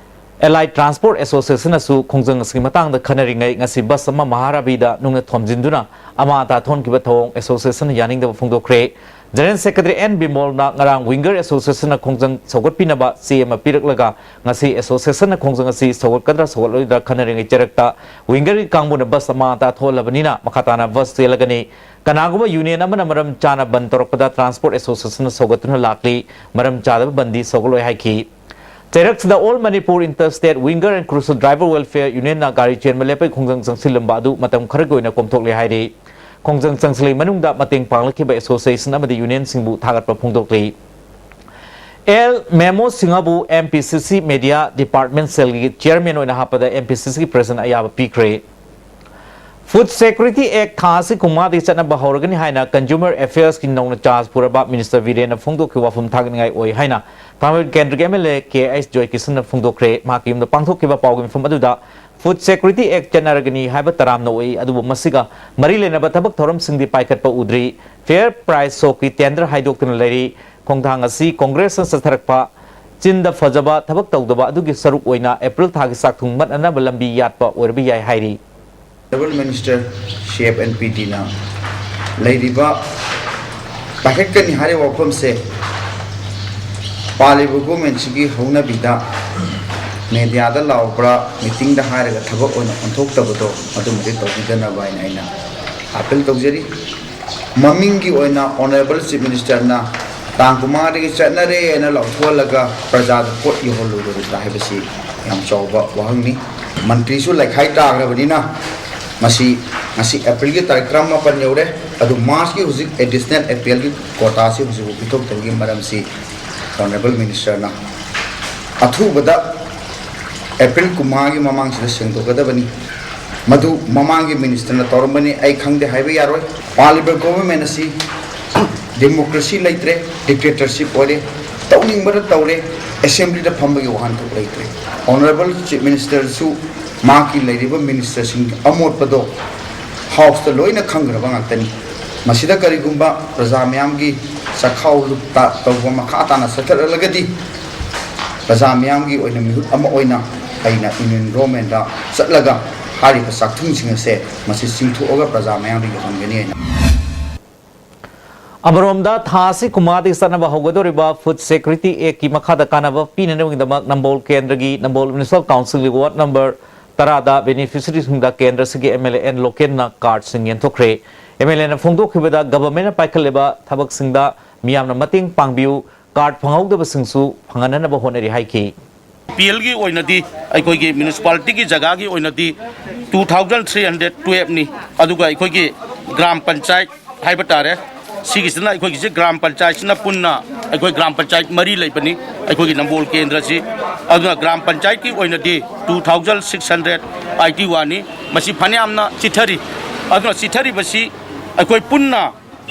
Allied Transport Associationꯅꯁꯨ ꯈꯣꯡꯖꯪ ꯑꯁꯤꯒꯤ ꯃꯇꯥꯡꯗ ꯈꯟꯅꯔꯤꯉꯩ ꯉꯁꯤ bus ꯑꯃ ꯃꯍꯥꯔꯥꯕꯤꯗ ꯅꯨꯡꯅ ꯊꯣꯝꯖꯤꯟꯗꯨꯅ ꯑꯃꯥꯡ ꯑꯇꯥ ꯊꯣꯛꯍꯟꯈꯤꯕ ꯊꯧꯑꯣꯡ associationꯅ ꯌꯥꯅꯤꯡꯗꯕ ꯐꯣꯡꯗꯣꯛꯈ꯭ꯔꯦ꯫ General Secretary N ꯕꯤꯃꯣꯜꯅ ꯉꯔꯥꯡ Winger Associationꯅ ꯈꯣꯡꯖꯪ ꯁꯧꯒꯠꯄꯤꯅꯕ ꯆꯦ ꯑꯃ ꯄꯤꯔꯛꯂꯒ ꯉꯁꯤ associationꯅ ꯈꯣꯡꯖꯪ ꯑꯁꯤ ꯁꯧꯒꯠꯀꯗ꯭ꯔꯥ ꯁꯧꯒꯠꯂꯣꯏꯗ꯭ꯔꯥ ꯈꯟꯅꯔꯤꯉꯩ ꯆꯔꯛꯇ Wingerꯒꯤ ꯀꯥꯡꯕꯨꯅ bus ꯑꯃꯥꯡ ꯑꯇꯥ ꯊꯣꯛꯍꯜꯂꯕꯅꯤꯅ ꯃꯈꯥ ꯇꯥꯅ bus ꯆꯦꯜꯂꯒꯅꯤ꯫ ꯀꯅꯥꯒꯨꯝꯕ union ꯑꯃꯅ ꯃꯔꯝ ꯆꯥꯅ ꯕꯟ ꯇꯧꯔꯛꯄꯗ Transport Associationꯅ ꯁꯧꯒꯠꯇꯨꯅ ꯂꯥꯛꯂꯤ, ꯃꯔꯝ ꯆꯥꯗꯕ ꯕꯟꯗꯤ ꯁꯧꯒꯠꯂꯣꯏ ꯍꯥꯏꯈꯤ꯫ ꯆꯩꯔꯛꯁꯤꯗ All Manipur Interstate Winger and Cruiser Driver Welfare Unionꯅ ꯒꯥꯔꯤ ꯆꯦꯟꯕ ꯂꯦꯞꯄꯒꯤ ꯈꯣꯡꯖꯪ ꯆꯪꯁꯤꯜꯂꯝꯕ ꯑꯗꯨ ꯃꯇꯝ ꯈꯔꯒꯤ ꯑꯣꯏꯅ ꯀꯣꯝꯊꯣꯛꯂꯦ ꯍꯥꯏꯔꯤ꯫ ꯈꯣꯡꯖꯪ ꯆꯪꯁꯤꯜꯂꯤ ꯃꯅꯨꯡꯗ ꯃꯇꯦꯡ ꯄꯥꯡꯂꯛꯈꯤꯕ association ꯑꯃꯗꯤ unionꯁꯤꯡꯕꯨ ꯊꯥꯒꯠꯄ ꯐꯣꯡꯗꯣꯛꯂꯤ꯫ L ꯃꯦꯃꯣ ꯁꯤꯡꯍꯕꯨ M P C C Media Department cellꯒꯤ chairman ꯑꯣꯏꯅ ꯍꯥꯞꯄꯗ M P C Cꯒꯤ president ꯑꯌꯥꯕ ꯄꯤꯈ꯭ꯔꯦ꯫ Food Security Act ꯊꯥ ꯑꯁꯤ ꯀꯨꯟꯃꯉꯥꯗꯒꯤ ꯆꯠꯅꯕ ꯍꯧꯔꯒꯅꯤ ꯍꯥꯏꯅ Consumer Affairsꯀꯤ ꯅꯧꯅ charge ꯄꯨꯔꯕ Minister ꯕꯤꯔꯦꯟꯅ ꯐꯣꯡꯗꯣꯛꯈꯤꯕ ꯋꯥꯐꯝ ꯊꯥꯒꯠꯅꯤꯡꯉꯥꯏ ꯑꯣꯏ ꯍꯥꯏꯅ ꯊꯥꯡꯃꯩꯕꯟ ꯀꯦꯟꯗ꯭ꯔꯒꯤ M L A K H ꯖꯣꯏꯀꯤꯁꯟꯅ ꯐꯣꯡꯗꯣꯛꯈ꯭ꯔꯦ꯫ ꯃꯍꯥꯛꯀꯤ ꯌꯨꯝꯗ ꯄꯥꯡꯊꯣꯛꯈꯤꯕ ꯄꯥꯎꯒꯤ ꯃꯤꯐꯝ ꯑꯗꯨꯗ Food Security Act ꯆꯠꯅꯔꯒꯅꯤ ꯍꯥꯏꯕ ꯇꯔꯥꯝꯅ ꯑꯣꯏ, ꯑꯗꯨꯕꯨ ꯃꯁꯤꯒ ꯃꯔꯤ ꯂꯩꯅꯕ ꯊꯕꯛ ꯊꯧꯔꯝꯁꯤꯡꯗꯤ ꯄꯥꯏꯈꯠꯄ ꯎꯗ꯭ꯔꯤ꯫ Fair price shopꯀꯤ tender ꯍꯥꯏꯗꯣꯛꯇꯨꯅ ꯂꯩꯔꯤ꯫ ꯈꯣꯡꯊꯥꯡ ꯑꯁꯤ Congressꯅ ꯆꯠꯊꯔꯛꯄ ꯆꯤꯟꯗ ꯐꯖꯕ ꯊꯕꯛ ꯇꯧꯗꯕ ꯑꯗꯨꯒꯤ ꯁꯔꯨꯛ ꯑꯣꯏꯅ April ꯊꯥꯒꯤ ꯆꯥꯛ ꯊꯣꯡ ꯃꯠꯅꯅꯕ ꯂꯝꯕꯤ ꯌꯥꯠꯄ ꯑꯣꯏꯔꯕ ꯌꯥꯏ ꯍꯥꯏꯔꯤ꯫ Honourable Minister, C F and P Dꯅ ꯂꯩꯔꯤꯕ ꯄꯥꯏꯈꯠꯀꯅꯤ ꯍꯥꯏꯔꯤꯕ ꯋꯥꯐꯝꯁꯦ ꯄꯥꯜꯂꯤꯕ ꯒꯣꯔꯃꯦꯟꯁꯤꯒꯤ ꯍꯧꯅꯕꯤꯗ ꯃꯦꯗꯤꯌꯥꯗ ꯂꯥꯎꯕ꯭ꯔꯥ, ꯃꯤꯇꯤꯡꯗ ꯍꯥꯏꯔꯒ ꯊꯕꯛ ꯑꯣꯏꯅ ꯑꯣꯟꯊꯣꯛꯇꯕꯗꯣ ꯑꯗꯨꯃꯗꯤ ꯇꯧꯕꯤꯗꯅꯕ ꯍꯥꯏꯅ ꯑꯩꯅ ꯑꯥꯄꯤꯜ ꯇꯧꯖꯔꯤ꯫ ꯃꯃꯤꯡꯒꯤ ꯑꯣꯏꯅ ꯑꯣꯅꯔꯦꯕꯜ ꯆꯤꯐ ꯃꯤꯅꯤꯁꯇꯔꯅ ꯇꯥꯡ ꯀꯨꯟꯃꯉꯥꯗꯒꯤ ꯆꯠꯅꯔꯦꯅ ꯂꯥꯎꯊꯣꯛꯍꯜꯂꯒ ꯄ꯭ꯔꯖꯥꯗ ꯄꯣꯠ ꯌꯧꯍꯜꯂꯣꯏꯗꯕ ꯍꯥꯏꯕꯁꯤ ꯌꯥꯝ ꯆꯥꯎꯕ ꯋꯥꯍꯪꯅꯤ꯫ ꯃꯟꯇ꯭ꯔꯤꯁꯨ ꯂꯩꯈꯥꯏ ꯇꯥꯈ꯭ꯔꯕꯅꯤꯅ ꯃꯁꯤ ꯉꯁꯤ ꯑꯦꯄ꯭ꯔꯤꯜꯒꯤ ꯇꯥꯔꯤꯛ ꯇꯔꯥꯃꯥꯄꯟ ꯌꯧꯔꯦ꯫ ꯑꯗꯨ ꯃꯥꯔꯆꯀꯤ ꯍꯧꯖꯤꯛ ꯑꯦꯗꯤꯁꯅꯦꯜ ꯑꯦꯄ꯭ꯔꯤꯜꯒꯤ ꯀꯣꯇꯥꯁꯤ ꯍꯧꯖꯤꯛꯐꯥꯎ ꯄꯤꯊꯣꯛꯇꯕꯒꯤ ꯃꯔꯝꯁꯤ ꯑꯣꯅꯔꯦꯕꯜ ꯃꯤꯅꯤꯁꯇꯔꯅ ꯑꯊꯨꯕꯗ ꯑꯦꯄ꯭ꯔꯤꯜ ꯀꯨꯟꯃꯉꯥꯒꯤ ꯃꯃꯥꯡꯁꯤꯗ ꯁꯦꯡꯗꯣꯛꯀꯗꯕꯅꯤ꯫ ꯃꯗꯨ ꯃꯃꯥꯡꯒꯤ ꯃꯤꯅꯤꯁꯇꯔꯅ ꯇꯧꯔꯝꯕꯅꯤ, ꯑꯩ ꯈꯪꯗꯦ ꯍꯥꯏꯕ ꯌꯥꯔꯣꯏ꯫ ꯄꯥꯜꯂꯤꯕ ꯒꯣꯚꯔꯟꯃꯦꯟ ꯑꯁꯤ ꯗꯦꯃꯣꯀ꯭ꯔꯦꯁꯤ ꯂꯩꯇ꯭ꯔꯦ, ꯗꯤꯛꯇꯦꯇꯔꯁꯤꯞ ꯑꯣꯏꯔꯦ꯫ ꯇꯧꯅꯤꯡꯕꯗ ꯇꯧꯔꯦ, ꯑꯦꯁꯦꯝꯕ꯭ꯂꯤꯗ ꯐꯝꯕꯒꯤ ꯋꯥꯍꯟꯊꯣꯛ ꯂꯩꯇ꯭ꯔꯦ꯫ ꯑꯣꯅꯔꯦꯕꯜ ꯆꯤꯐ ꯃꯤꯅꯤꯁꯇꯔꯁꯨ ꯃꯍꯥꯛꯀꯤ ꯂꯩꯔꯤꯕ ꯃꯤꯅꯤꯁꯇꯔꯁꯤꯡꯒꯤ ꯑꯃꯣꯠꯄꯗꯣ ꯍꯥꯎꯁꯇ ꯂꯣꯏꯅ ꯈꯪꯈ꯭ꯔꯕ ꯉꯥꯛꯇꯅꯤ꯫ ꯃꯁꯤꯗ ꯀꯔꯤꯒꯨꯝꯕ ꯄ꯭ꯔꯖꯥ ꯃꯤꯌꯥꯝꯒꯤ ꯆꯥꯛꯈꯥꯎ ꯂꯨꯞꯇ ꯇꯧꯕ ꯃꯈꯥ ꯇꯥꯅ ꯆꯠꯊꯔꯛꯂꯒꯗꯤ ꯄ꯭ꯔꯖꯥ ꯃꯤꯌꯥꯝꯒꯤ ꯑꯣꯏꯅ ꯃꯤꯍꯨꯠ ꯑꯃ ꯑꯣꯏꯅ ꯑꯩꯅ ꯏꯟꯗꯤꯌꯟ ꯒꯣꯔꯃꯦꯟꯗ ꯆꯠꯂꯒ ꯍꯥꯏꯔꯤꯕ ꯆꯥꯛꯊꯨꯡꯁꯤꯡ ꯑꯁꯦ ꯃꯁꯤ ꯆꯤꯡꯊꯣꯛꯑꯒ ꯄ꯭ꯔꯖꯥ ꯃꯤꯌꯥꯝꯗ ꯌꯧꯍꯟꯒꯅꯤ ꯍꯥꯏꯅ꯫ ꯑꯃꯔꯣꯝꯗ, ꯊꯥ ꯑꯁꯤ ꯀꯨꯟꯃꯉꯥꯗꯒꯤ ꯆꯠꯅꯕ ꯍꯧꯒꯗꯧꯔꯤꯕ ꯐꯨꯗ ꯁꯦꯀ꯭ꯌꯨꯔꯤꯇꯤ ꯑꯦꯛꯀꯤ ꯃꯈꯥꯗ ꯀꯥꯟꯅꯕ ꯄꯤꯅꯅꯕꯒꯤꯗꯃꯛ ꯅꯝꯕꯣꯜ ꯀꯦꯟꯗ꯭ꯔꯒꯤ ꯅꯝꯕꯣꯜ ꯃ꯭ꯌꯨꯅꯤꯁꯤꯄꯥꯜ ꯀꯥꯎꯟꯁꯤꯜꯒꯤ ꯋꯥꯔꯗ ꯅꯝꯕꯔ ꯇꯔꯥꯗ ꯕꯦꯅꯤꯐꯤꯁꯔꯤꯁꯤꯡꯗ ꯀꯦꯟꯗ꯭ꯔꯁꯤꯒꯤ ꯑꯦꯝ ꯑꯦꯜ ꯑꯦ ꯑꯦꯟ ꯂꯣꯀꯦꯟꯅ ꯀꯥꯔꯗꯁꯤꯡ ꯌꯦꯟꯊꯣꯛꯈ꯭ꯔꯦ꯫ ꯑꯦꯝ ꯑꯦꯜ ꯑꯦꯅ ꯐꯣꯡꯗꯣꯛꯈꯤꯕꯗ, ꯒꯚꯔꯟꯃꯦꯟꯠꯅ ꯄꯥꯏꯈꯠꯂꯤꯕ ꯊꯕꯛꯁꯤꯡꯗ ꯃꯤꯌꯥꯝꯅ ꯃꯇꯦꯡ ꯄꯥꯡꯕꯤꯌꯨ, ꯀꯥꯔꯗ ꯐꯪꯍꯧꯗꯕꯁꯤꯡꯁꯨ ꯐꯪꯍꯟꯅꯅꯕ ꯍꯣꯠꯅꯔꯤ ꯍꯥꯏꯈꯤ꯫ ꯄꯤ ꯑꯦꯜꯒꯤ ꯑꯣꯏꯅꯗꯤ ꯑꯩꯈꯣꯏꯒꯤ ꯃ꯭ꯌꯨꯅꯤꯁꯤꯄꯥꯂꯤꯇꯤꯒꯤ ꯖꯒꯥꯒꯤ ꯑꯣꯏꯅꯗꯤ two thousand three hundred twelve ꯅꯤ꯫ ꯑꯗꯨꯒ ꯑꯩꯈꯣꯏꯒꯤ ꯒ꯭ꯔꯥꯝ ꯄꯟꯆꯥꯌꯠ ꯍꯥꯏꯕ ꯇꯥꯔꯦ, ꯁꯤꯒꯤꯁꯤꯅ, ꯑꯩꯈꯣꯏꯒꯤꯁꯤ ꯒ꯭ꯔꯥꯝ ꯄꯟꯆꯥꯌꯠꯁꯤꯅ ꯄꯨꯟꯅ ꯑꯩꯈꯣꯏ ꯒ꯭ꯔꯥꯝ ꯄꯟꯆꯥꯌꯠ ꯃꯔꯤ ꯂꯩꯕꯅꯤ ꯑꯩꯈꯣꯏꯒꯤ ꯅꯝꯕꯣꯜ ꯀꯦꯟꯗ꯭ꯔꯁꯤ꯫ ꯑꯗꯨꯅ ꯒ꯭ꯔꯥꯝ ꯄꯟꯆꯥꯌꯠꯀꯤ ꯑꯣꯏꯅꯗꯤ two thousand six hundred eighty one ꯅꯤ꯫ ꯃꯁꯤ ꯐꯅꯌꯥꯝꯅ ꯆꯤꯊꯔꯤ꯫ ꯑꯗꯨꯅ ꯆꯤꯊꯔꯤꯕꯁꯤ ꯑꯩꯈꯣꯏ ꯄꯨꯟꯅ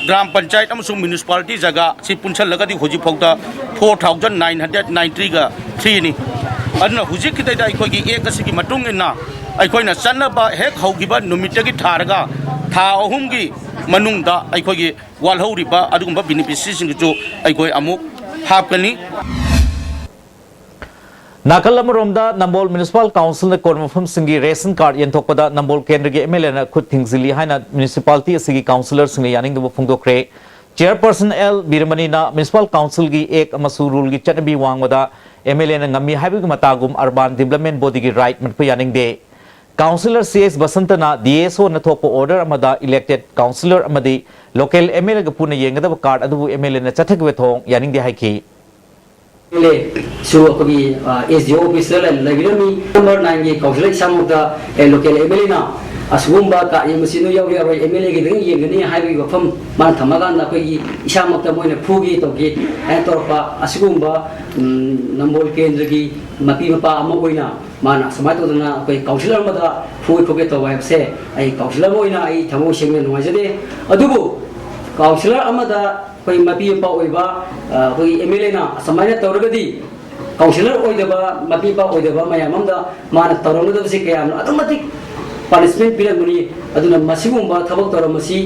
ꯒ꯭ꯔꯥꯝ ꯄꯟꯆꯥꯌꯠ ꯑꯃꯁꯨꯡ ꯃ꯭ꯌꯨꯅꯤꯁꯤꯄꯥꯂꯤꯇꯤ ꯖꯒꯥ ꯁꯤ ꯄꯨꯟꯁꯤꯜꯂꯒꯗꯤ ꯍꯧꯖꯤꯛ ꯐꯥꯎꯗ four thousand nine hundred ninety three ꯅꯤ꯫ ꯑꯗꯨꯅ ꯍꯧꯖꯤꯛꯀꯤꯗꯩꯗ ꯑꯩꯈꯣꯏꯒꯤ ꯑꯦꯛ ꯑꯁꯤꯒꯤ ꯃꯇꯨꯡ ꯏꯟꯅ ꯑꯩꯈꯣꯏꯅ ꯆꯠꯅꯕ ꯍꯦꯛ ꯍꯧꯈꯤꯕ ꯅꯨꯃꯤꯠꯇꯒꯤ ꯊꯥꯔꯒ ꯊꯥ ꯑꯍꯨꯝꯒꯤ ꯃꯅꯨꯡꯗ ꯑꯩꯈꯣꯏꯒꯤ ꯋꯥꯠꯍꯧꯔꯤꯕ ꯑꯗꯨꯒꯨꯝꯕ ꯕꯦꯅꯤꯐꯤꯁꯔꯤꯁꯤꯡꯗꯨꯁꯨ ꯑꯩꯈꯣꯏ ꯑꯃꯨꯛ ꯍꯥꯞꯀꯅꯤ꯫ ꯅꯥꯀꯜ ꯑꯃꯔꯣꯝꯗ, ꯅꯝꯕꯣꯜ ꯃ꯭ꯌꯨꯅꯤꯁꯤꯄꯥꯜ ꯀꯥꯎꯟꯁꯤꯜꯅ ꯀꯣꯔꯣꯅꯥ ꯃꯐꯝꯁꯤꯡꯒꯤ ꯔꯦꯁꯟ ꯀꯥꯔꯗ ꯌꯦꯟꯊꯣꯛꯄꯗ ꯅꯝꯕꯣꯜ ꯀꯦꯟꯗ꯭ꯔꯒꯤ ꯑꯦꯝ ꯑꯦꯜ ꯑꯦꯅ ꯈꯨꯠ ꯊꯤꯡꯖꯤꯜꯂꯤ ꯍꯥꯏꯅ ꯃ꯭ꯌꯨꯅꯤꯁꯤꯄꯥꯂꯤꯇꯤ ꯑꯁꯤꯒꯤ ꯀꯥꯎꯟꯁꯤꯂꯔꯁꯤꯡꯅ ꯌꯥꯅꯤꯡꯗꯕ ꯐꯣꯡꯗꯣꯛꯈ꯭ꯔꯦ꯫ ꯆꯦꯌꯔꯄꯔꯁꯟ ꯑꯦꯜ ꯕꯤꯔꯃꯅꯤꯅ ꯃ꯭ꯌꯨꯅꯤꯁꯤꯄꯥꯜ ꯀꯥꯎꯟꯁꯤꯜꯒꯤ ꯑꯦꯛ ꯑꯃꯁꯨꯡ ꯔꯨꯜꯒꯤ ꯆꯠꯅꯕꯤ ꯋꯥꯡꯃꯗ ꯑꯦꯝ ꯑꯦꯜ ꯑꯦꯅ ꯉꯝꯃꯤ ꯍꯥꯏꯕꯒꯤ ꯃꯇꯥꯒꯨꯝ ꯑꯔꯕꯥꯟ ꯗꯤꯕꯂꯞꯃꯦꯟ ꯕꯣꯗꯤꯒꯤ ꯔꯥꯏꯠ ꯃꯠꯄ ꯌꯥꯅꯤꯡꯗꯦ꯫ Counsellor C S ꯕꯁꯟꯇꯅ D S ꯑꯣꯅ ꯊꯣꯛꯄ ꯑꯣꯔꯗꯔ ꯑꯃꯗ ꯏꯂꯦꯛꯇꯦꯗ ꯀꯥꯎꯟꯁꯤꯂꯔ ꯑꯃꯗꯤ ꯂꯣꯀꯦꯜ ꯑꯦꯝ ꯑꯦꯜ ꯑꯦꯒ ꯄꯨꯟꯅ ꯌꯦꯡꯒꯗꯕ ꯀꯥꯔꯗ ꯑꯗꯨꯕꯨ ꯑꯦꯝ ꯑꯦꯜ ꯑꯦꯅ ꯆꯠꯊꯈꯤꯕ ꯊꯧꯑꯣꯡ ꯌꯥꯅꯤꯡꯗꯦ ꯍꯥꯏꯈꯤ꯫ ꯑꯦꯝ ꯑꯦꯜ ꯑꯦꯁꯨ ꯑꯩꯈꯣꯏꯒꯤ ꯑꯦꯁ ꯗꯤ ꯑꯣ ꯑꯣꯐꯤꯁꯇ ꯂꯩꯕꯤꯔꯝꯃꯤ꯫ ꯅꯝꯕꯔ ꯅꯥꯏꯟꯒꯤ ꯀꯥꯎꯟꯁꯤꯂꯔ ꯏꯁꯥꯃꯛꯇ ꯂꯣꯀꯦꯜ ꯑꯦꯝ ꯑꯦꯜ ꯑꯦꯅ ꯑꯁꯤꯒꯨꯝꯕ ꯀꯥꯔꯗ ꯌꯦꯡꯕꯁꯤ ꯅꯣꯏ ꯌꯥꯎꯕ ꯌꯥꯔꯣꯏ, ꯑꯦꯝ ꯑꯦꯜ ꯑꯦꯒꯤꯗꯪ ꯌꯦꯡꯒꯅꯤ ꯍꯥꯏꯕꯒꯤ ꯋꯥꯐꯝ ꯃꯥꯅ ꯊꯝꯃꯀꯥꯟꯗ ꯑꯩꯈꯣꯏꯒꯤ ꯏꯁꯥꯃꯛꯇ ꯃꯣꯏꯅ ꯐꯨꯒꯦ ꯇꯧꯒꯦ ꯍꯥꯏꯅ ꯇꯧꯔꯛꯄ ꯑꯁꯤꯒꯨꯝꯕ ꯅꯝꯕꯣꯜ ꯀꯦꯟꯗ꯭ꯔꯒꯤ ꯃꯄꯤ ꯃꯄꯥ ꯑꯃ ꯑꯣꯏꯅ ꯃꯥꯅ ꯑꯁꯨꯃꯥꯏꯅ ꯇꯧꯗꯅ ꯑꯩꯈꯣꯏ ꯀꯥꯎꯟꯁꯤꯂꯔ ꯑꯃꯗ ꯐꯨꯒꯦ ꯈꯣꯠꯀꯦ ꯇꯧꯕ ꯍꯥꯏꯕꯁꯦ ꯑꯩ ꯀꯥꯎꯟꯁꯤꯂꯔ ꯑꯃ ꯑꯣꯏꯅ ꯑꯩ ꯊꯃꯣꯏ ꯁꯦꯡꯅ ꯅꯨꯡꯉꯥꯏꯖꯗꯦ꯫ ꯑꯗꯨꯕꯨ ꯀꯥꯎꯟꯁꯤꯂꯔ ꯑꯃꯗ ꯑꯩꯈꯣꯏ ꯃꯄꯤ ꯃꯄꯥ ꯑꯣꯏꯕ ꯑꯩꯈꯣꯏꯒꯤ ꯑꯦꯝ ꯑꯦꯜ ꯑꯦꯅ ꯑꯁꯨꯃꯥꯏꯅ ꯇꯧꯔꯒꯗꯤ ꯀꯥꯎꯟꯁꯤꯂꯔ ꯑꯣꯏꯗꯕ, ꯃꯄꯤ ꯃꯄꯥ ꯑꯣꯏꯗꯕ ꯃꯌꯥꯝ ꯑꯃꯗ ꯃꯥꯅ ꯇꯧꯔꯝꯒꯗꯕꯁꯤ ꯀꯌꯥꯝꯅ ꯑꯗꯨꯛ ꯃꯇꯤꯛ ꯄꯥꯅꯤꯁꯃꯦꯟ ꯄꯤꯔꯝꯒꯅꯤ꯫ ꯑꯗꯨꯅ ꯃꯁꯤꯒꯨꯝꯕ ꯊꯕꯛ ꯇꯧꯔꯝꯕꯁꯤ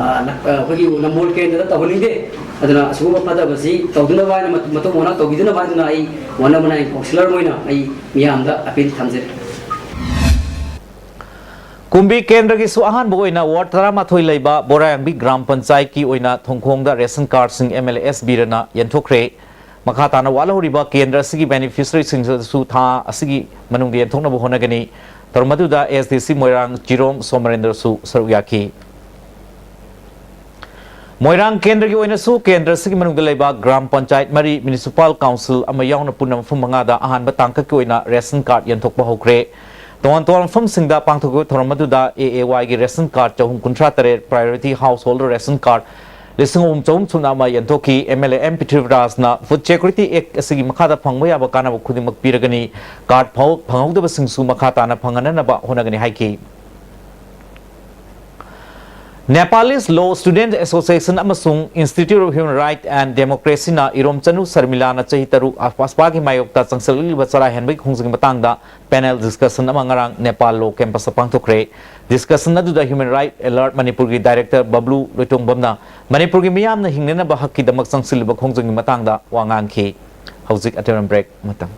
ꯑꯩꯈꯣꯏꯒꯤ ꯅꯝꯕꯣꯜ ꯀꯦꯟꯗ꯭ꯔꯗ ꯇꯧꯍꯟꯅꯤꯡꯗꯦ꯫ ꯑꯗꯨꯅ ꯑꯁꯤꯒꯨꯝꯕ ꯐꯠꯇꯕꯁꯤ ꯇꯧꯗꯅꯕ ꯍꯥꯏꯅ, ꯃꯇꯨꯡ ꯃꯅꯥꯎ ꯇꯧꯕꯤꯗꯅꯕ ꯍꯥꯏꯗꯨꯅ ꯑꯩ ꯋꯥꯔꯗ ꯅꯝꯕꯔ ꯅꯥꯏꯟ ꯀꯥꯎꯟꯁꯤꯂꯔ ꯑꯃ ꯑꯣꯏꯅ ꯑꯩ ꯃꯤꯌꯥꯝꯗ ꯑꯄꯤꯜ ꯊꯝꯖꯔꯤ꯫ ꯀꯨꯝꯕꯤ ꯀꯦꯟꯗ꯭ꯔꯒꯤꯁꯨ ꯑꯍꯥꯟꯕ ꯑꯣꯏꯅ ꯋꯥꯔꯗ ꯇꯔꯥꯃꯥꯊꯣꯏ ꯂꯩꯕ ꯕꯣꯔꯥꯌꯥꯡꯕꯤ ꯒ꯭ꯔꯥꯝ ꯄꯟꯆꯥꯌꯠꯀꯤ ꯑꯣꯏꯅ ꯊꯣꯡꯈꯣꯡꯗ ꯔꯦꯁꯟ ꯀꯥꯔꯗꯁꯤꯡ ꯑꯦꯝ ꯑꯦꯜ ꯑꯦ ꯑꯦꯁ ꯕꯤꯔꯅ ꯌꯦꯟꯊꯣꯛꯈ꯭ꯔꯦ꯫ ꯃꯈꯥ ꯇꯥꯅ ꯋꯥꯠꯍꯧꯔꯤꯕ ꯀꯦꯟꯗ꯭ꯔ ꯑꯁꯤꯒꯤ ꯕꯦꯅꯤꯐꯤꯁꯔꯤꯁꯤꯡꯁꯨ ꯊꯥ ꯑꯁꯤꯒꯤ ꯃꯅꯨꯡꯗ ꯌꯦꯟꯊꯣꯛꯅꯕ ꯍꯣꯠꯅꯒꯅꯤ꯫ ꯊꯧꯔꯝ ꯑꯗꯨꯗ ꯑꯦꯁ ꯗꯤ ꯁꯤ ꯃꯣꯏꯔꯥꯡ ꯖꯤꯔꯣꯝ ꯁꯣꯃꯔꯦꯟꯗ꯭ꯔꯁꯨ ꯁꯔꯨꯛ ꯌꯥꯈꯤ꯫ ꯃꯣꯏꯔꯥꯡ ꯀꯦꯟꯗ꯭ꯔꯒꯤ ꯑꯣꯏꯅꯁꯨ ꯀꯦꯟꯗ꯭ꯔ ꯑꯁꯤꯒꯤ ꯃꯅꯨꯡꯗ ꯂꯩꯕ ꯒ꯭ꯔꯥꯝ ꯄꯟꯆꯥꯌꯠ ꯃꯔꯤ, ꯃ꯭ꯌꯨꯅꯤꯁꯤꯄꯥꯜ ꯀꯥꯎꯟꯁꯤꯜ ꯑꯃ ꯌꯥꯎꯅ ꯄꯨꯟꯅ ꯃꯐꯝ ꯃꯉꯥꯗ ꯑꯍꯥꯟꯕ ꯇꯥꯡꯀꯛꯀꯤ ꯑꯣꯏꯅ ꯔꯦꯁꯟ ꯀꯥꯔꯗ ꯌꯦꯟꯊꯣꯛꯄ ꯍꯧꯈ꯭ꯔꯦ꯫ ꯇꯣꯉꯥꯟ ꯇꯣꯉꯥꯟꯕ ꯃꯐꯝꯁꯤꯡꯗ ꯄꯥꯡꯊꯣꯛꯈꯤꯕ ꯊꯧꯔꯝ ꯑꯗꯨꯗ ꯑꯦ ꯑꯦ ꯋꯥꯏꯒꯤ ꯔꯦꯁꯟ ꯀꯥꯔꯗ ꯆꯍꯨꯝ ꯀꯨꯟꯊ꯭ꯔꯥ ꯇꯔꯦꯠ, ꯄ꯭ꯔꯥꯏꯌꯣꯔꯤꯇꯤ ꯍꯥꯎꯁꯍꯣꯜꯗꯔ ꯔꯦꯁꯟ ꯀꯥꯔꯗ ꯂꯤꯁꯤꯡ ꯑꯍꯨꯝ ꯆꯍꯨꯝ ꯁꯨꯞꯅ ꯑꯃ ꯌꯦꯟꯊꯣꯛꯈꯤ꯫ ꯑꯦꯝ ꯑꯦꯜ ꯑꯦ ꯑꯦꯝ ꯄ꯭ꯔꯤꯊꯤꯕꯤꯔꯥꯖꯅ ꯐꯨꯗ ꯁꯦꯀ꯭ꯌꯨꯔꯤꯇꯤ ꯑꯦꯛ ꯑꯁꯤꯒꯤ ꯃꯈꯥꯗ ꯐꯪꯕ ꯌꯥꯕ ꯀꯥꯟꯅꯕ ꯈꯨꯗꯤꯡꯃꯛ ꯄꯤꯔꯒꯅꯤ, ꯀꯥꯔꯗ ꯐꯥꯎ-, ꯐꯪꯍꯧꯗꯕꯁꯤꯡꯁꯨ ꯃꯈꯥ ꯇꯥꯅ ꯐꯪꯍꯟꯅꯅꯕ ꯍꯣꯠꯅꯒꯅꯤ ꯍꯥꯏꯈꯤ꯫ Nepalese Law Student Association ꯑꯃꯁꯨꯡ Institute of Human Rights and Democracyꯅ ꯏꯔꯣꯝꯆꯅꯨ ꯁꯔꯃꯤꯂꯥꯅ ꯆꯍꯤ ꯇꯔꯨꯛ ꯑꯄꯥꯁꯄꯥꯒꯤ ꯃꯥꯌꯣꯛꯇ ꯆꯪꯁꯤꯜꯂꯛꯂꯤꯕ ꯆꯔꯥ ꯍꯦꯟꯕꯒꯤ ꯈꯣꯡꯖꯪꯒꯤ ꯃꯇꯥꯡꯗ ꯄꯦꯅꯦꯜ ꯗꯤꯁꯀꯁꯟ ꯑꯃ ꯉꯔꯥꯡ ꯅꯦꯄꯥꯜ ꯂꯣ ꯀꯦꯝꯄꯁꯇ ꯄꯥꯡꯊꯣꯛꯈ꯭ꯔꯦ꯫ ꯗꯤꯁꯀꯁꯟ ꯑꯗꯨꯗ ꯍ꯭ꯌꯨꯃꯦꯟ ꯔꯥꯏꯠ ꯑꯦꯂꯔꯠ ꯃꯅꯤꯄꯨꯔꯒꯤ ꯗꯥꯏꯔꯦꯛꯇꯔ ꯕꯕ꯭ꯂꯨ ꯂꯣꯏꯇꯣꯡꯕꯝꯅ ꯃꯅꯤꯄꯨꯔꯒꯤ ꯃꯤꯌꯥꯝꯅ ꯍꯤꯡꯅꯅꯕ ꯍꯛꯀꯤꯗꯃꯛ ꯆꯪꯁꯤꯜꯂꯤꯕ ꯈꯣꯡꯖꯪꯒꯤ ꯃꯇꯥꯡꯗ ꯋꯥ ꯉꯥꯡꯈꯤ꯫ ꯍꯧꯖꯤꯛ ꯑꯇꯦꯝꯕ ꯕ꯭ꯔꯦꯛ ꯃꯇꯝ꯫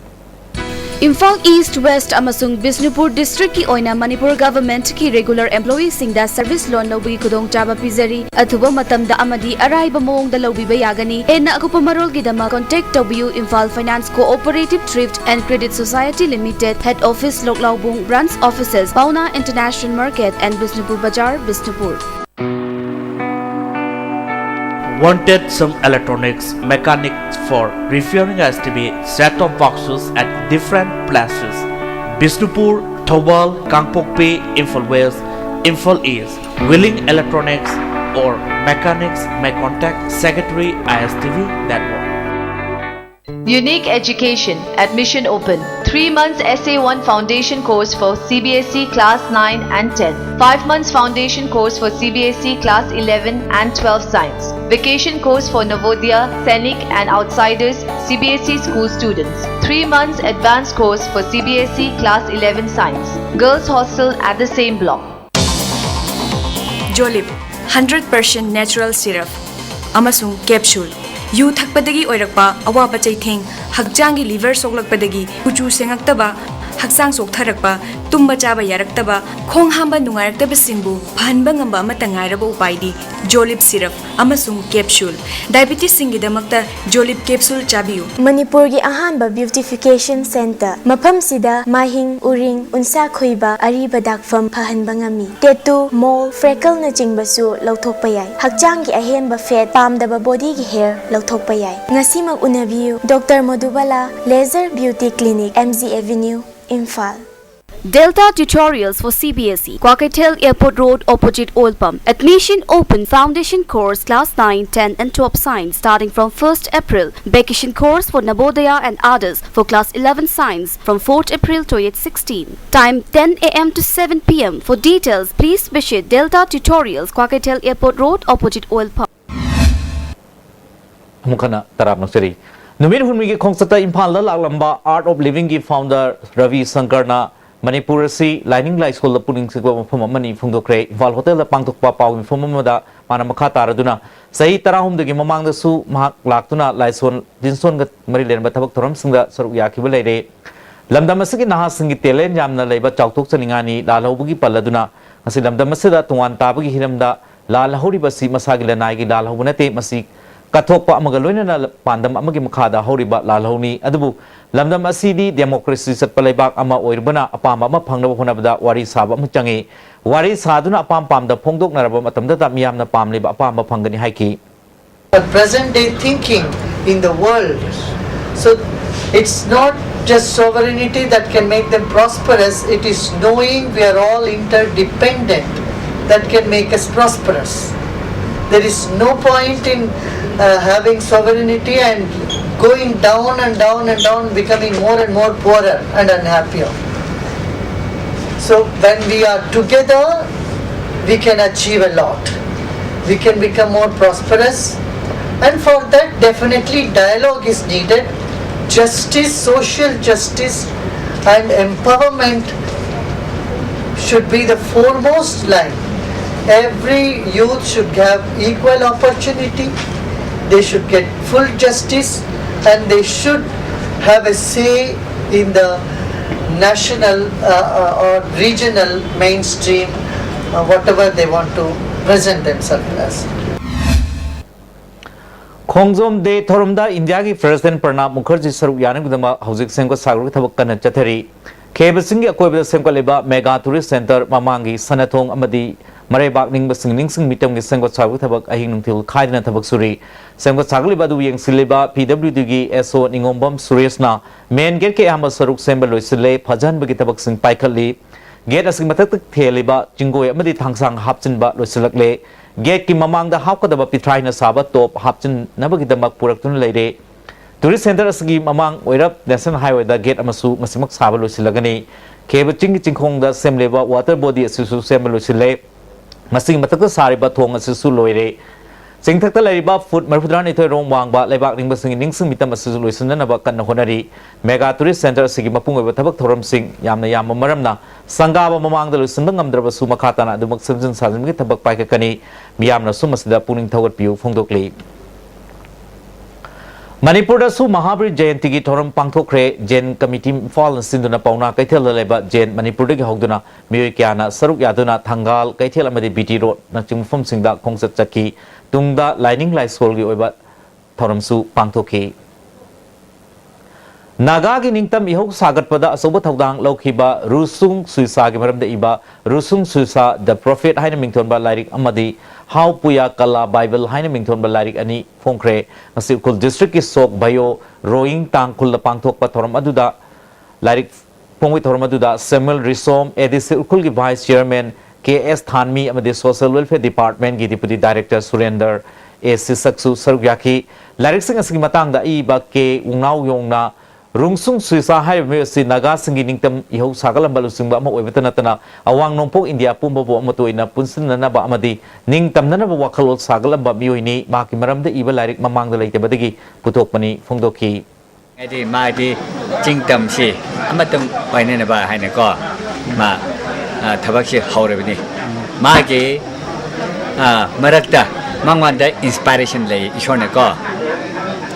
ꯏꯝꯐꯥꯜ ꯏꯁ꯭ꯠ, ꯋꯦꯁ꯭ꯠ ꯑꯃꯁꯨꯡ ꯕꯤꯁꯅꯨꯄꯨꯔ ꯗꯤꯁ꯭ꯠꯔꯤꯛꯀꯤ ꯑꯣꯏꯅ ꯃꯅꯤꯄꯨꯔ ꯒꯚꯔꯟꯃꯦꯟꯠꯀꯤ ꯔꯦꯒꯨꯂꯔ ꯑꯦꯝꯄ꯭ꯂꯣꯌꯤꯁꯤꯡꯗ ꯁꯔꯚꯤꯁ ꯂꯣꯟ ꯂꯧꯕꯒꯤ ꯈꯨꯗꯣꯡꯆꯥꯕ ꯄꯤꯖꯔꯤ꯫ ꯑꯊꯨꯕ ꯃꯇꯝꯗ ꯑꯃꯗꯤ ꯑꯔꯥꯏꯕ ꯃꯑꯣꯡꯗ ꯂꯧꯕꯤꯕ ꯌꯥꯒꯅꯤ꯫ ꯍꯦꯟꯅ ꯑꯀꯨꯞꯄ ꯃꯔꯣꯜꯒꯤꯗꯃꯛ contact ꯇꯧꯕꯤꯌꯨ, Imphal Finance Cooperative Thrift and Credit Society Limited, Head Office, ꯂꯣꯛꯂꯥꯎꯕꯨꯡ, Branch Offices, Paona International Market and Bishnupur Bazar, Bishnupur. Wanted some electronics mechanics for repairing S T V set-top boxes at different places: Bishnupur, Thoubal, Kangpokpi, Imphal West, Imphal East. Willing electronics or mechanics may contact Secretary I S T V Network. Unique Education. Admission open. Three months S A one foundation course for C B S E class nine and ten. Five months foundation course for C B S E class eleven and twelve science. Vacation course for Navodaya, Sainik and outsiders C B S E school students. Three months advanced course for C B S E class eleven science. Girls hostel at the same block. Julep hundred percent natural syrup ꯑꯃꯁꯨꯡ ꯀꯦꯞꯁꯨꯜ꯫ ꯌꯨ ꯊꯛꯄꯗꯒꯤ ꯑꯣꯏꯔꯛꯄ ꯑꯋꯥꯕ ꯆꯩꯊꯦꯡ, ꯍꯛꯆꯥꯡꯒꯤ ꯂꯤꯚꯔ ꯁꯣꯛꯂꯛꯄꯗꯒꯤ ꯀꯨꯆꯨ ꯁꯦꯡꯉꯛꯇꯕ, ꯍꯛꯆꯥꯡ ꯆꯣꯛꯊꯔꯛꯄ, ꯇꯨꯝꯕ ꯆꯥꯕ ꯌꯥꯔꯛꯇꯕ, ꯈꯣꯡ ꯍꯥꯝꯕ ꯅꯨꯡꯉꯥꯏꯔꯛꯇꯕꯁꯤꯡꯕꯨ ꯐꯍꯟꯕ ꯉꯝꯕ ꯑꯃꯠꯇ ꯉꯥꯏꯔꯕ ꯎꯄꯥꯏꯗꯤ ꯖꯣꯂꯤꯞ ꯁꯤꯔꯞ ꯑꯃꯁꯨꯡ ꯀꯦꯞꯁꯨꯜ꯫ ꯗꯥꯏꯕꯤꯇꯤꯁꯁꯤꯡꯒꯤꯗꯃꯛꯇ ꯖꯣꯂꯤꯞ ꯀꯦꯞꯁꯨꯜ ꯆꯥꯕꯤꯌꯨ꯫ ꯃꯅꯤꯄꯨꯔꯒꯤ ꯑꯍꯥꯟꯕ beautification centre꯫ ꯃꯐꯝꯁꯤꯗ ꯃꯥꯏꯍꯤꯡ, ꯎꯔꯤꯡ, ꯎꯟꯁꯥ ꯈꯨꯏꯕ, ꯑꯔꯤꯕ ꯗꯥꯛꯐꯝ ꯐꯍꯟꯕ ꯉꯝꯃꯤ꯫ Tattoo, mole, freckleꯅꯆꯤꯡꯕꯁꯨ ꯂꯧꯊꯣꯛꯄ ꯌꯥꯏ꯫ ꯍꯛꯆꯥꯡꯒꯤ ꯑꯍꯦꯟꯕ fat, ꯄꯥꯝꯗꯕ bodyꯒꯤ hair ꯂꯧꯊꯣꯛꯄ ꯌꯥꯏ꯫ ꯉꯁꯤꯃꯛ ꯎꯅꯕꯤꯌꯨ꯫ Doctor Madhubala, Laser Beauty Clinic, M G Avenue, Imphal. Delta Tutorials for C B S E, Kwakeithel Airport Road, opposite Oil Pump. Admission open. Foundation course, class nine, ten and twelve science, starting from first April. Vacation course for Navodaya and others for class eleven science from fourth April twenty sixteen. Time ten A M to seven P M. For details, please visit Delta Tutorials, Kwakeithel Airport Road, opposite Oil Pump. ꯑꯃꯨꯛ ꯍꯟꯅ ꯇꯔꯥꯝꯅ ꯑꯣꯛꯆꯔꯤ꯫ ꯅꯨꯃꯤꯠ ꯍꯨꯝꯅꯤꯒꯤ ꯈꯣꯡꯆꯠꯇ ꯏꯝꯐꯥꯜꯗ ꯂꯥꯛꯂꯝꯕ Art of Livingꯒꯤ founder Ravi ꯁꯪꯀꯔꯅ Manipur ꯑꯁꯤ ꯂꯥꯏꯅꯤꯡ ꯂꯥꯏꯁꯣꯜꯗ ꯄꯨꯛꯅꯤꯡ ꯆꯤꯡꯕ ꯃꯐꯝ ꯑꯃꯅꯤ ꯐꯣꯡꯗꯣꯛꯈ꯭ꯔꯦ꯫ ꯏꯝꯐꯥꯜ ꯍꯣꯇꯦꯜꯗ ꯄꯥꯡꯊꯣꯛꯄ ꯄꯥꯎ ꯃꯤꯐꯝ ꯑꯃꯗ ꯃꯥꯅ ꯃꯈꯥ ꯇꯥꯔꯗꯨꯅ ꯆꯍꯤ ꯇꯔꯥꯍꯨꯝꯗꯣꯏꯒꯤ ꯃꯃꯥꯡꯗꯁꯨ ꯃꯍꯥꯛ ꯂꯥꯛꯇꯨꯅ ꯂꯥꯏꯁꯣꯟ ꯇꯤꯟꯁꯣꯟꯒ ꯃꯔꯤ ꯂꯩꯅꯕ ꯊꯕꯛ ꯊꯧꯔꯝꯁꯤꯡꯗ ꯁꯔꯨꯛ ꯌꯥꯈꯤꯕ ꯂꯩꯔꯦ꯫ ꯂꯝꯗꯝ ꯑꯁꯤꯒꯤ ꯅꯍꯥꯁꯤꯡꯒꯤ talent ꯌꯥꯝꯅ ꯂꯩꯕ ꯆꯥꯎꯊꯣꯛꯆꯅꯤꯡꯉꯥꯏꯅꯤ꯫ ꯂꯥꯜꯍꯧꯕꯒꯤ ꯄꯜ ꯑꯗꯨꯅ ꯉꯁꯤ ꯂꯝꯗꯝ ꯑꯁꯤꯗ ꯇꯣꯉꯥꯟ ꯇꯥꯕꯒꯤ ꯍꯤꯔꯝꯗ ꯂꯥꯜꯍꯧꯔꯤꯕ ꯑꯁꯤ ꯃꯁꯥꯒꯤ ꯂꯅꯥꯏꯒꯤ ꯂꯥꯜꯍꯧꯕ ꯅꯠꯇꯦ꯫ ꯃꯁꯤ ꯀꯠꯊꯣꯛꯄ ꯑꯃꯒ ꯂꯣꯏꯅꯅ ꯄꯥꯟꯗꯝ ꯑꯃꯒꯤ ꯃꯈꯥꯗ ꯍꯧꯔꯤꯕ ꯂꯥꯜꯍꯧꯅꯤ꯫ ꯑꯗꯨꯕꯨ ꯂꯝꯗꯝ ꯑꯁꯤꯗꯤ democracy ꯆꯠꯄ ꯂꯩꯕꯥꯛ ꯑꯃ ꯑꯣꯏꯔꯨꯕꯅ ꯑꯄꯥꯝꯕ ꯑꯃ ꯐꯪꯅꯕ ꯍꯣꯠꯅꯕꯗ ꯋꯥꯔꯤ ꯁꯥꯕ ꯑꯃ ꯆꯪꯏ꯫ ꯋꯥꯔꯤ ꯁꯥꯗꯨꯅ ꯑꯄꯥꯝ ꯄꯥꯝꯗ ꯐꯣꯡꯗꯣꯛꯅꯔꯕ ꯃꯇꯝꯗꯇ ꯃꯤꯌꯥꯝꯅ ꯄꯥꯝꯂꯤꯕ ꯑꯄꯥꯝꯕ ꯐꯪꯒꯅꯤ ꯍꯥꯏꯈꯤ꯫ But present day thinking in the world. So it's not just sovereignty that can make them prosperous, it is knowing we are all interdependent that can make us prosperous. There is no point in uh, having sovereignty and going down and down and down, becoming more and more poorer and unhappier. So when we are together, we can achieve a lot. We can become more prosperous. And for that, definitely dialogue is needed. Justice, social justice, and empowerment should be the foremost line. Every youth should have equal opportunity. They should get full justice, and they should have a say in the national uh, uh, or regional mainstream, uh, whatever they want to present themselves as. ꯈꯣꯡꯖꯣꯝ ꯗꯦ ꯊꯧꯔꯝꯗ ꯏꯟꯗꯤꯌꯥꯒꯤ ꯄ꯭ꯔꯦꯁꯤꯗꯦꯟ ꯄ꯭ꯔꯅꯥꯕ ꯃꯨꯈꯔꯖꯤ ꯁꯔꯨꯛ ꯌꯥꯅꯕꯒꯤꯗꯃꯛ ꯍꯧꯖꯤꯛ ꯁꯦꯝꯒꯠ ꯁꯥꯒꯠꯄꯒꯤ ꯊꯕꯛ ꯀꯟꯅ ꯆꯠꯊꯔꯤ꯫ ꯈꯦꯕ ꯆꯤꯡꯒꯤ ꯑꯀꯣꯏꯕꯗ ꯁꯦꯝꯒꯠꯂꯤꯕ mega tourist centre, ꯃꯃꯥꯡꯒꯤ ꯁꯅꯥꯊꯣꯡ ꯑꯃꯗꯤ ꯃꯔꯩꯕꯥꯛ ꯅꯤꯡꯕꯁꯤꯡ ꯅꯤꯡꯁꯤꯡ ꯃꯤꯇꯝꯒꯤ ꯁꯦꯝꯒꯠ ꯁꯥꯒꯠꯄꯒꯤ ꯊꯕꯛ ꯑꯍꯤꯡ ꯅꯨꯡꯊꯤꯜ ꯈꯥꯏꯗꯅ ꯊꯕꯛ ꯁꯨꯔꯤ꯫ ꯁꯦꯝꯒꯠ ꯁꯥꯒꯠꯂꯤꯕ ꯑꯗꯨ ꯌꯦꯡꯁꯤꯜꯂꯤꯕ PWDꯒꯤ SO ꯅꯤꯉꯣꯝꯕꯝ ꯁꯨꯔꯦꯁꯅ main gateꯀꯤ ꯑꯌꯥꯝꯕ ꯁꯔꯨꯛ ꯁꯦꯝꯕ ꯂꯣꯏꯁꯤꯜꯂꯦ, ꯐꯖꯍꯟꯕꯒꯤ ꯊꯕꯛꯁꯤꯡ ꯄꯥꯏꯈꯠꯂꯤ꯫ Gate ꯑꯁꯤꯒꯤ ꯃꯊꯛꯇ ꯊꯦꯜꯂꯤꯕ ꯆꯤꯡꯒꯣꯏ ꯑꯃꯗꯤ ꯊꯥꯡꯁꯥꯡ ꯍꯥꯞꯆꯤꯟꯕ ꯂꯣꯏꯁꯤꯜꯂꯛꯂꯦ꯫ Gateꯀꯤ ꯃꯃꯥꯡꯗ ꯍꯥꯞꯀꯗꯕ ꯄꯤꯊ꯭ꯔꯥꯏꯅ ꯁꯥꯕ top ꯍꯥꯞꯆꯤꯟꯅꯕꯒꯤꯗꯃꯛ ꯄꯨꯔꯛꯇꯨꯅ ꯂꯩꯔꯦ꯫ Tourist centre ꯑꯁꯤꯒꯤ ꯃꯃꯥꯡ ꯑꯣꯏꯔꯞ National Highwayꯗ gate ꯑꯃꯁꯨ ꯉꯁꯤꯃꯛ ꯁꯥꯕ ꯂꯣꯏꯁꯤꯜꯂꯒꯅꯤ꯫ ꯈꯦꯕ ꯆꯤꯡꯒꯤ ꯆꯤꯡꯈꯣꯡꯗ ꯁꯦꯝꯂꯤꯕ water body ꯑꯁꯤꯁꯨ ꯁꯦꯝꯕ ꯂꯣꯏꯁꯤꯜꯂꯦ꯫ ꯃꯁꯤꯒꯤ ꯃꯊꯛꯇ ꯁꯥꯔꯤꯕ ꯊꯣꯡ ꯑꯁꯤꯁꯨ ꯂꯣꯏꯔꯦ꯫ ꯆꯤꯡꯊꯛꯇ ꯂꯩꯔꯤꯕ foot ꯃꯔꯤꯐꯨꯇꯔꯥꯅꯤꯊꯣꯏ ꯔꯣꯝ ꯋꯥꯡꯕ ꯂꯩꯕꯥꯛ ꯅꯤꯡꯕꯁꯤꯡꯒꯤ ꯅꯤꯡꯁꯤꯡ ꯃꯤꯇꯝ ꯑꯁꯤꯁꯨ ꯂꯣꯏꯁꯤꯟꯅꯅꯕ ꯀꯟꯅ ꯍꯣꯠꯅꯔꯤ꯫ Mega tourist centre ꯑꯁꯤꯒꯤ ꯃꯄꯨꯡ ꯑꯣꯏꯕ ꯊꯕꯛ ꯊꯧꯔꯝꯁꯤꯡ ꯌꯥꯝꯅ ꯌꯥꯝꯕ ꯃꯔꯝꯅ ꯁꯪꯒꯥꯕ ꯃꯃꯥꯡꯗ ꯂꯣꯏꯁꯤꯟꯕ ꯉꯝꯗ꯭ꯔꯕꯁꯨ ꯃꯈꯥ ꯇꯥꯅ ꯑꯗꯨꯃꯛ ꯁꯦꯝꯖꯤꯟ ꯁꯥꯖꯤꯟꯕꯒꯤ ꯊꯕꯛ ꯄꯥꯏꯈꯠꯀꯅꯤ꯫ ꯃꯤꯌꯥꯝꯅꯁꯨ ꯃꯁꯤꯗ ꯄꯨꯛꯅꯤꯡ ꯊꯧꯒꯠꯄꯤꯌꯨ ꯐꯣꯡꯗꯣꯛꯂꯤ꯫ ꯃꯅꯤꯄꯨꯔꯗꯁꯨ ꯃꯍꯥꯕꯤꯔ ꯖꯌꯟꯇꯤꯒꯤ ꯊꯧꯔꯝ ꯄꯥꯡꯊꯣꯛꯈ꯭ꯔꯦ꯫ ꯖꯦꯟ ꯀꯃꯤꯇꯤ ꯏꯝꯐꯥꯜꯅ ꯁꯤꯟꯗꯨꯅ ꯄꯥꯎꯅꯥ ꯀꯩꯊꯦꯜꯗ ꯂꯩꯕ ꯖꯦꯟ ꯃꯅꯤꯄꯨꯔꯗꯒꯤ ꯍꯧꯗꯨꯅ ꯃꯤꯑꯣꯏ ꯀꯌꯥꯅ ꯁꯔꯨꯛ ꯌꯥꯗꯨꯅ ꯊꯪꯒꯥꯜ ꯀꯩꯊꯦꯜ ꯑꯃꯗꯤ ꯕꯤ ꯇꯤ ꯔꯣꯗꯅꯆꯤꯡꯕ ꯃꯐꯝꯁꯤꯡꯗ ꯈꯣꯡꯆꯠ ꯆꯠꯈꯤ꯫ ꯇꯨꯡꯗ ꯂꯥꯏꯅꯤꯡ ꯂꯥꯏꯁꯣꯜꯒꯤ ꯑꯣꯏꯕ ꯊꯧꯔꯝꯁꯨ ꯄꯥꯡꯊꯣꯛꯈꯤ꯫ ꯅꯥꯒꯥꯒꯤ ꯅꯤꯡꯇꯝ ꯏꯍꯧ ꯁꯥꯒꯠꯄꯗ ꯑꯆꯧꯕ ꯊꯧꯗꯥꯡ ꯂꯧꯈꯤꯕ ꯔꯨꯁꯨꯡ ꯁꯨꯏꯁꯥꯒꯤ ꯃꯔꯝꯗ ꯏꯕ ꯔꯨꯁꯨꯡ ꯁꯨꯏꯁꯥ The Prophet ꯍꯥꯏꯅ ꯃꯤꯡꯊꯣꯟꯕ ꯂꯥꯏꯔꯤꯛ ꯑꯃꯗꯤ ꯍꯥꯎ ꯄꯨꯌꯥ ꯀꯂꯥ ꯕꯥꯏꯕꯜ ꯍꯥꯏꯅ ꯃꯤꯡꯊꯣꯟꯕ ꯂꯥꯏꯔꯤꯛ ꯑꯅꯤ ꯐꯣꯡꯈ꯭ꯔꯦ꯫ ꯉꯁꯤ ꯎꯈ꯭ꯔꯨꯜ ꯗꯤꯁꯇ꯭ꯔꯤꯛꯀꯤ ꯁꯣꯛ ꯚꯌꯣ ꯔꯣꯌꯤꯡ ꯇꯥꯡꯈꯨꯜꯗ ꯄꯥꯡꯊꯣꯛꯄ ꯊꯧꯔꯝ ꯑꯗꯨꯗ ꯂꯥꯏꯔꯤꯛ ꯐꯣꯡꯕꯒꯤ ꯊꯧꯔꯝ ꯑꯗꯨꯗ ꯁꯦꯃꯨꯑꯦꯜ ꯔꯤꯁꯣꯝ, ꯑꯦ ꯗꯤ ꯁꯤ ꯎꯈ꯭ꯔꯨꯜꯒꯤ ꯚꯥꯏꯁ ꯆꯤꯌꯔꯃꯦꯟ ꯀꯦ ꯑꯦꯁ ꯊꯥꯟꯃꯤ ꯑꯃꯗꯤ ꯁꯣꯁꯤꯌꯦꯜ ꯋꯦꯜꯐꯤꯌꯔ ꯗꯤꯄꯥꯔꯠꯃꯦꯟꯒꯤ ꯗꯤꯄꯨꯇꯤ ꯗꯥꯏꯔꯦꯛꯇꯔ ꯁꯨꯔꯦꯟꯗꯔ ꯑꯦ ꯁꯤꯁꯛꯁꯨ ꯁꯔꯨꯛ ꯌꯥꯈꯤ꯫ ꯂꯥꯏꯔꯤꯛꯁꯤꯡ ꯑꯁꯤꯒꯤ ꯃꯇꯥꯡꯗ ꯑꯏꯕ ꯀꯦ ꯎꯅꯥꯎ ꯌꯣꯡꯅ ꯔꯨꯡꯁꯨꯡ ꯁꯨꯏꯁꯥ ꯍꯥꯏꯔꯤꯕ ꯃꯤꯑꯣꯏ ꯑꯁꯤ ꯅꯥꯒꯥꯁꯤꯡꯒꯤ ꯅꯤꯡꯇꯝ ꯏꯍꯧ ꯁꯥꯒꯠꯂꯝꯕ ꯂꯨꯆꯤꯡꯕ ꯑꯃ ꯑꯣꯏꯕꯇ ꯅꯠꯇꯅ ꯑꯋꯥꯡ ꯅꯣꯡꯄꯣꯛ ꯏꯟꯗꯤꯌꯥ ꯄꯨꯝꯕꯕꯨ ꯑꯃꯠꯇ ꯑꯣꯏꯅ ꯄꯨꯟꯁꯤꯟꯅꯅꯕ ꯑꯃꯗꯤ ꯅꯤꯡꯇꯝꯅꯅꯕ ꯋꯥꯈꯜꯂꯣꯟ ꯁꯥꯒꯠꯂꯝꯕ ꯃꯤꯑꯣꯏꯅꯤ꯫ ꯃꯍꯥꯛꯀꯤ ꯃꯔꯝꯗ ꯏꯕ ꯂꯥꯏꯔꯤꯛ ꯃꯃꯥꯡꯗ ꯂꯩꯇꯕꯗꯒꯤ ꯄꯨꯊꯣꯛꯄꯅꯤ ꯐꯣꯡꯗꯣꯛꯈꯤ꯫ ꯍꯥꯏꯗꯤ ꯃꯥꯗꯤ ꯆꯤꯡ ꯇꯝꯁꯤ ꯑꯃꯇꯪ ꯑꯣꯏꯅꯅꯕ ꯍꯥꯏꯅꯀꯣ ꯃꯥ ꯊꯕꯛꯁꯤ ꯍꯧꯔꯕꯅꯤ꯫ ꯃꯥꯒꯤ ꯃꯔꯛꯇ ꯃꯉꯣꯟꯗ ꯏꯟꯁꯄꯥꯏꯔꯦꯁꯟ ꯂꯩ, ꯏꯁꯣꯔꯅꯀꯣ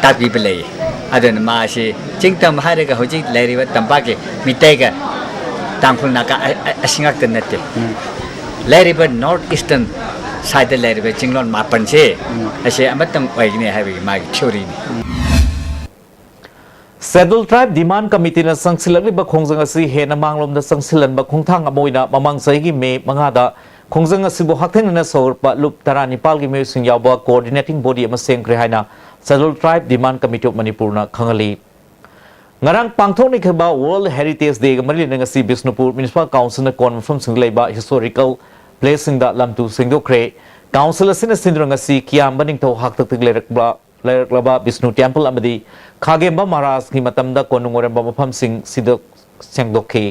ꯇꯥꯛꯄꯤꯕ ꯂꯩ꯫ ꯑꯗꯨꯅ ꯃꯥꯁꯤ ꯆꯤꯡ ꯇꯝ ꯍꯥꯏꯔꯒ ꯍꯧꯖꯤꯛ ꯂꯩꯔꯤꯕ ꯇꯝꯄꯥꯛꯀꯤ ꯃꯤꯇꯩꯒ ꯇꯥꯡꯈꯨꯜ ꯅꯥꯒꯥ ꯑꯁꯤ ꯉꯥꯛꯇ ꯅꯠꯇꯦ꯫ ꯂꯩꯔꯤꯕ ꯅꯣꯔꯠ ꯏꯁꯇꯔꯟ ꯁꯥꯏꯗ ꯂꯩꯔꯤꯕ ꯆꯤꯡꯂꯣꯟ ꯃꯥꯄꯟꯁꯦ ꯑꯁꯤ ꯑꯃꯇꯪ ꯑꯣꯏꯒꯅꯤ ꯍꯥꯏꯕꯒꯤ ꯃꯥꯒꯤ ꯊꯤꯑꯣꯔꯤꯅꯤ꯫ ꯁꯦꯗꯨꯜ ꯇ꯭ꯔꯥꯏꯕ ꯗꯤꯃꯥꯟ ꯀꯃꯤꯇꯤꯅ ꯆꯪꯁꯤꯜꯂꯛꯂꯤꯕ ꯈꯣꯡꯖꯪ ꯑꯁꯤ ꯍꯦꯟꯅ ꯃꯥꯡꯂꯣꯝꯗ ꯆꯪꯁꯤꯜꯍꯟꯕ ꯈꯣꯡꯊꯥꯡ ꯑꯃ ꯑꯣꯏꯅ ꯃꯃꯥꯡ ꯆꯍꯤꯒꯤ ꯃꯦ ꯃꯉꯥꯗ ꯈꯣꯡꯖꯪ ꯑꯁꯤꯕꯨ ꯍꯛꯊꯦꯡꯅꯅ ꯁꯧꯒꯠꯄ ꯂꯨꯞ ꯇꯔꯥꯅꯤꯄꯥꯜꯒꯤ ꯃꯤꯑꯣꯏꯁꯤꯡ ꯌꯥꯎꯕ ꯀꯣꯑꯣꯔꯗꯤꯅꯦꯇꯤꯡ ꯕꯣꯗꯤ ꯑꯃ ꯁꯦꯝꯈ꯭ꯔꯦ ꯍꯥꯏꯅ schedule tribe demand committee of ꯃꯅꯤꯄꯨꯔꯅ ꯈꯪꯍꯜꯂꯤ꯫ ꯉꯔꯥꯡ ꯄꯥꯡꯊꯣꯛꯅꯈꯤꯕ ꯋꯥꯔꯜꯗ ꯍꯦꯔꯤꯇꯦꯖ ꯗꯦꯒ ꯃꯔꯤ ꯂꯩꯅꯅ ꯉꯁꯤ ꯕꯤꯁꯅꯨꯄꯨꯔ ꯃ꯭ꯌꯨꯅꯤꯁꯤꯄꯥꯜ ꯀꯥꯎꯟꯁꯤꯜꯅ ꯀꯣꯟꯕ ꯃꯐꯝꯁꯤꯡꯗ ꯂꯩꯕ ꯍꯤꯁꯇꯣꯔꯤꯀꯦꯜ ꯄ꯭ꯂꯦꯁꯁꯤꯡꯗ ꯂꯝ ꯇꯨ ꯁꯦꯡꯗꯣꯛꯈ꯭ꯔꯦ꯫ ꯀꯥꯎꯟꯁꯤꯜ ꯑꯁꯤꯅ ꯁꯤꯟꯗꯨꯅ ꯉꯁꯤ ꯀꯤꯌꯥꯝꯕ ꯅꯤꯡꯊꯧ ꯍꯥꯛꯇꯛꯇꯒꯤ ꯂꯩꯔꯛꯄ ꯂꯩꯔꯛꯂꯕ ꯕꯤꯁꯅꯨ ꯇꯦꯝꯄꯜ ꯑꯃꯗꯤ ꯈꯥꯒꯦꯝꯕ ꯃꯍꯥꯔꯥꯖꯀꯤ ꯃꯇꯝꯗ ꯀꯣꯅꯨꯡ ꯑꯣꯏꯔꯝꯕ ꯃꯐꯝꯁꯤꯡ ꯁꯤꯗ ꯁꯦꯡꯗꯣꯛꯈꯤ꯫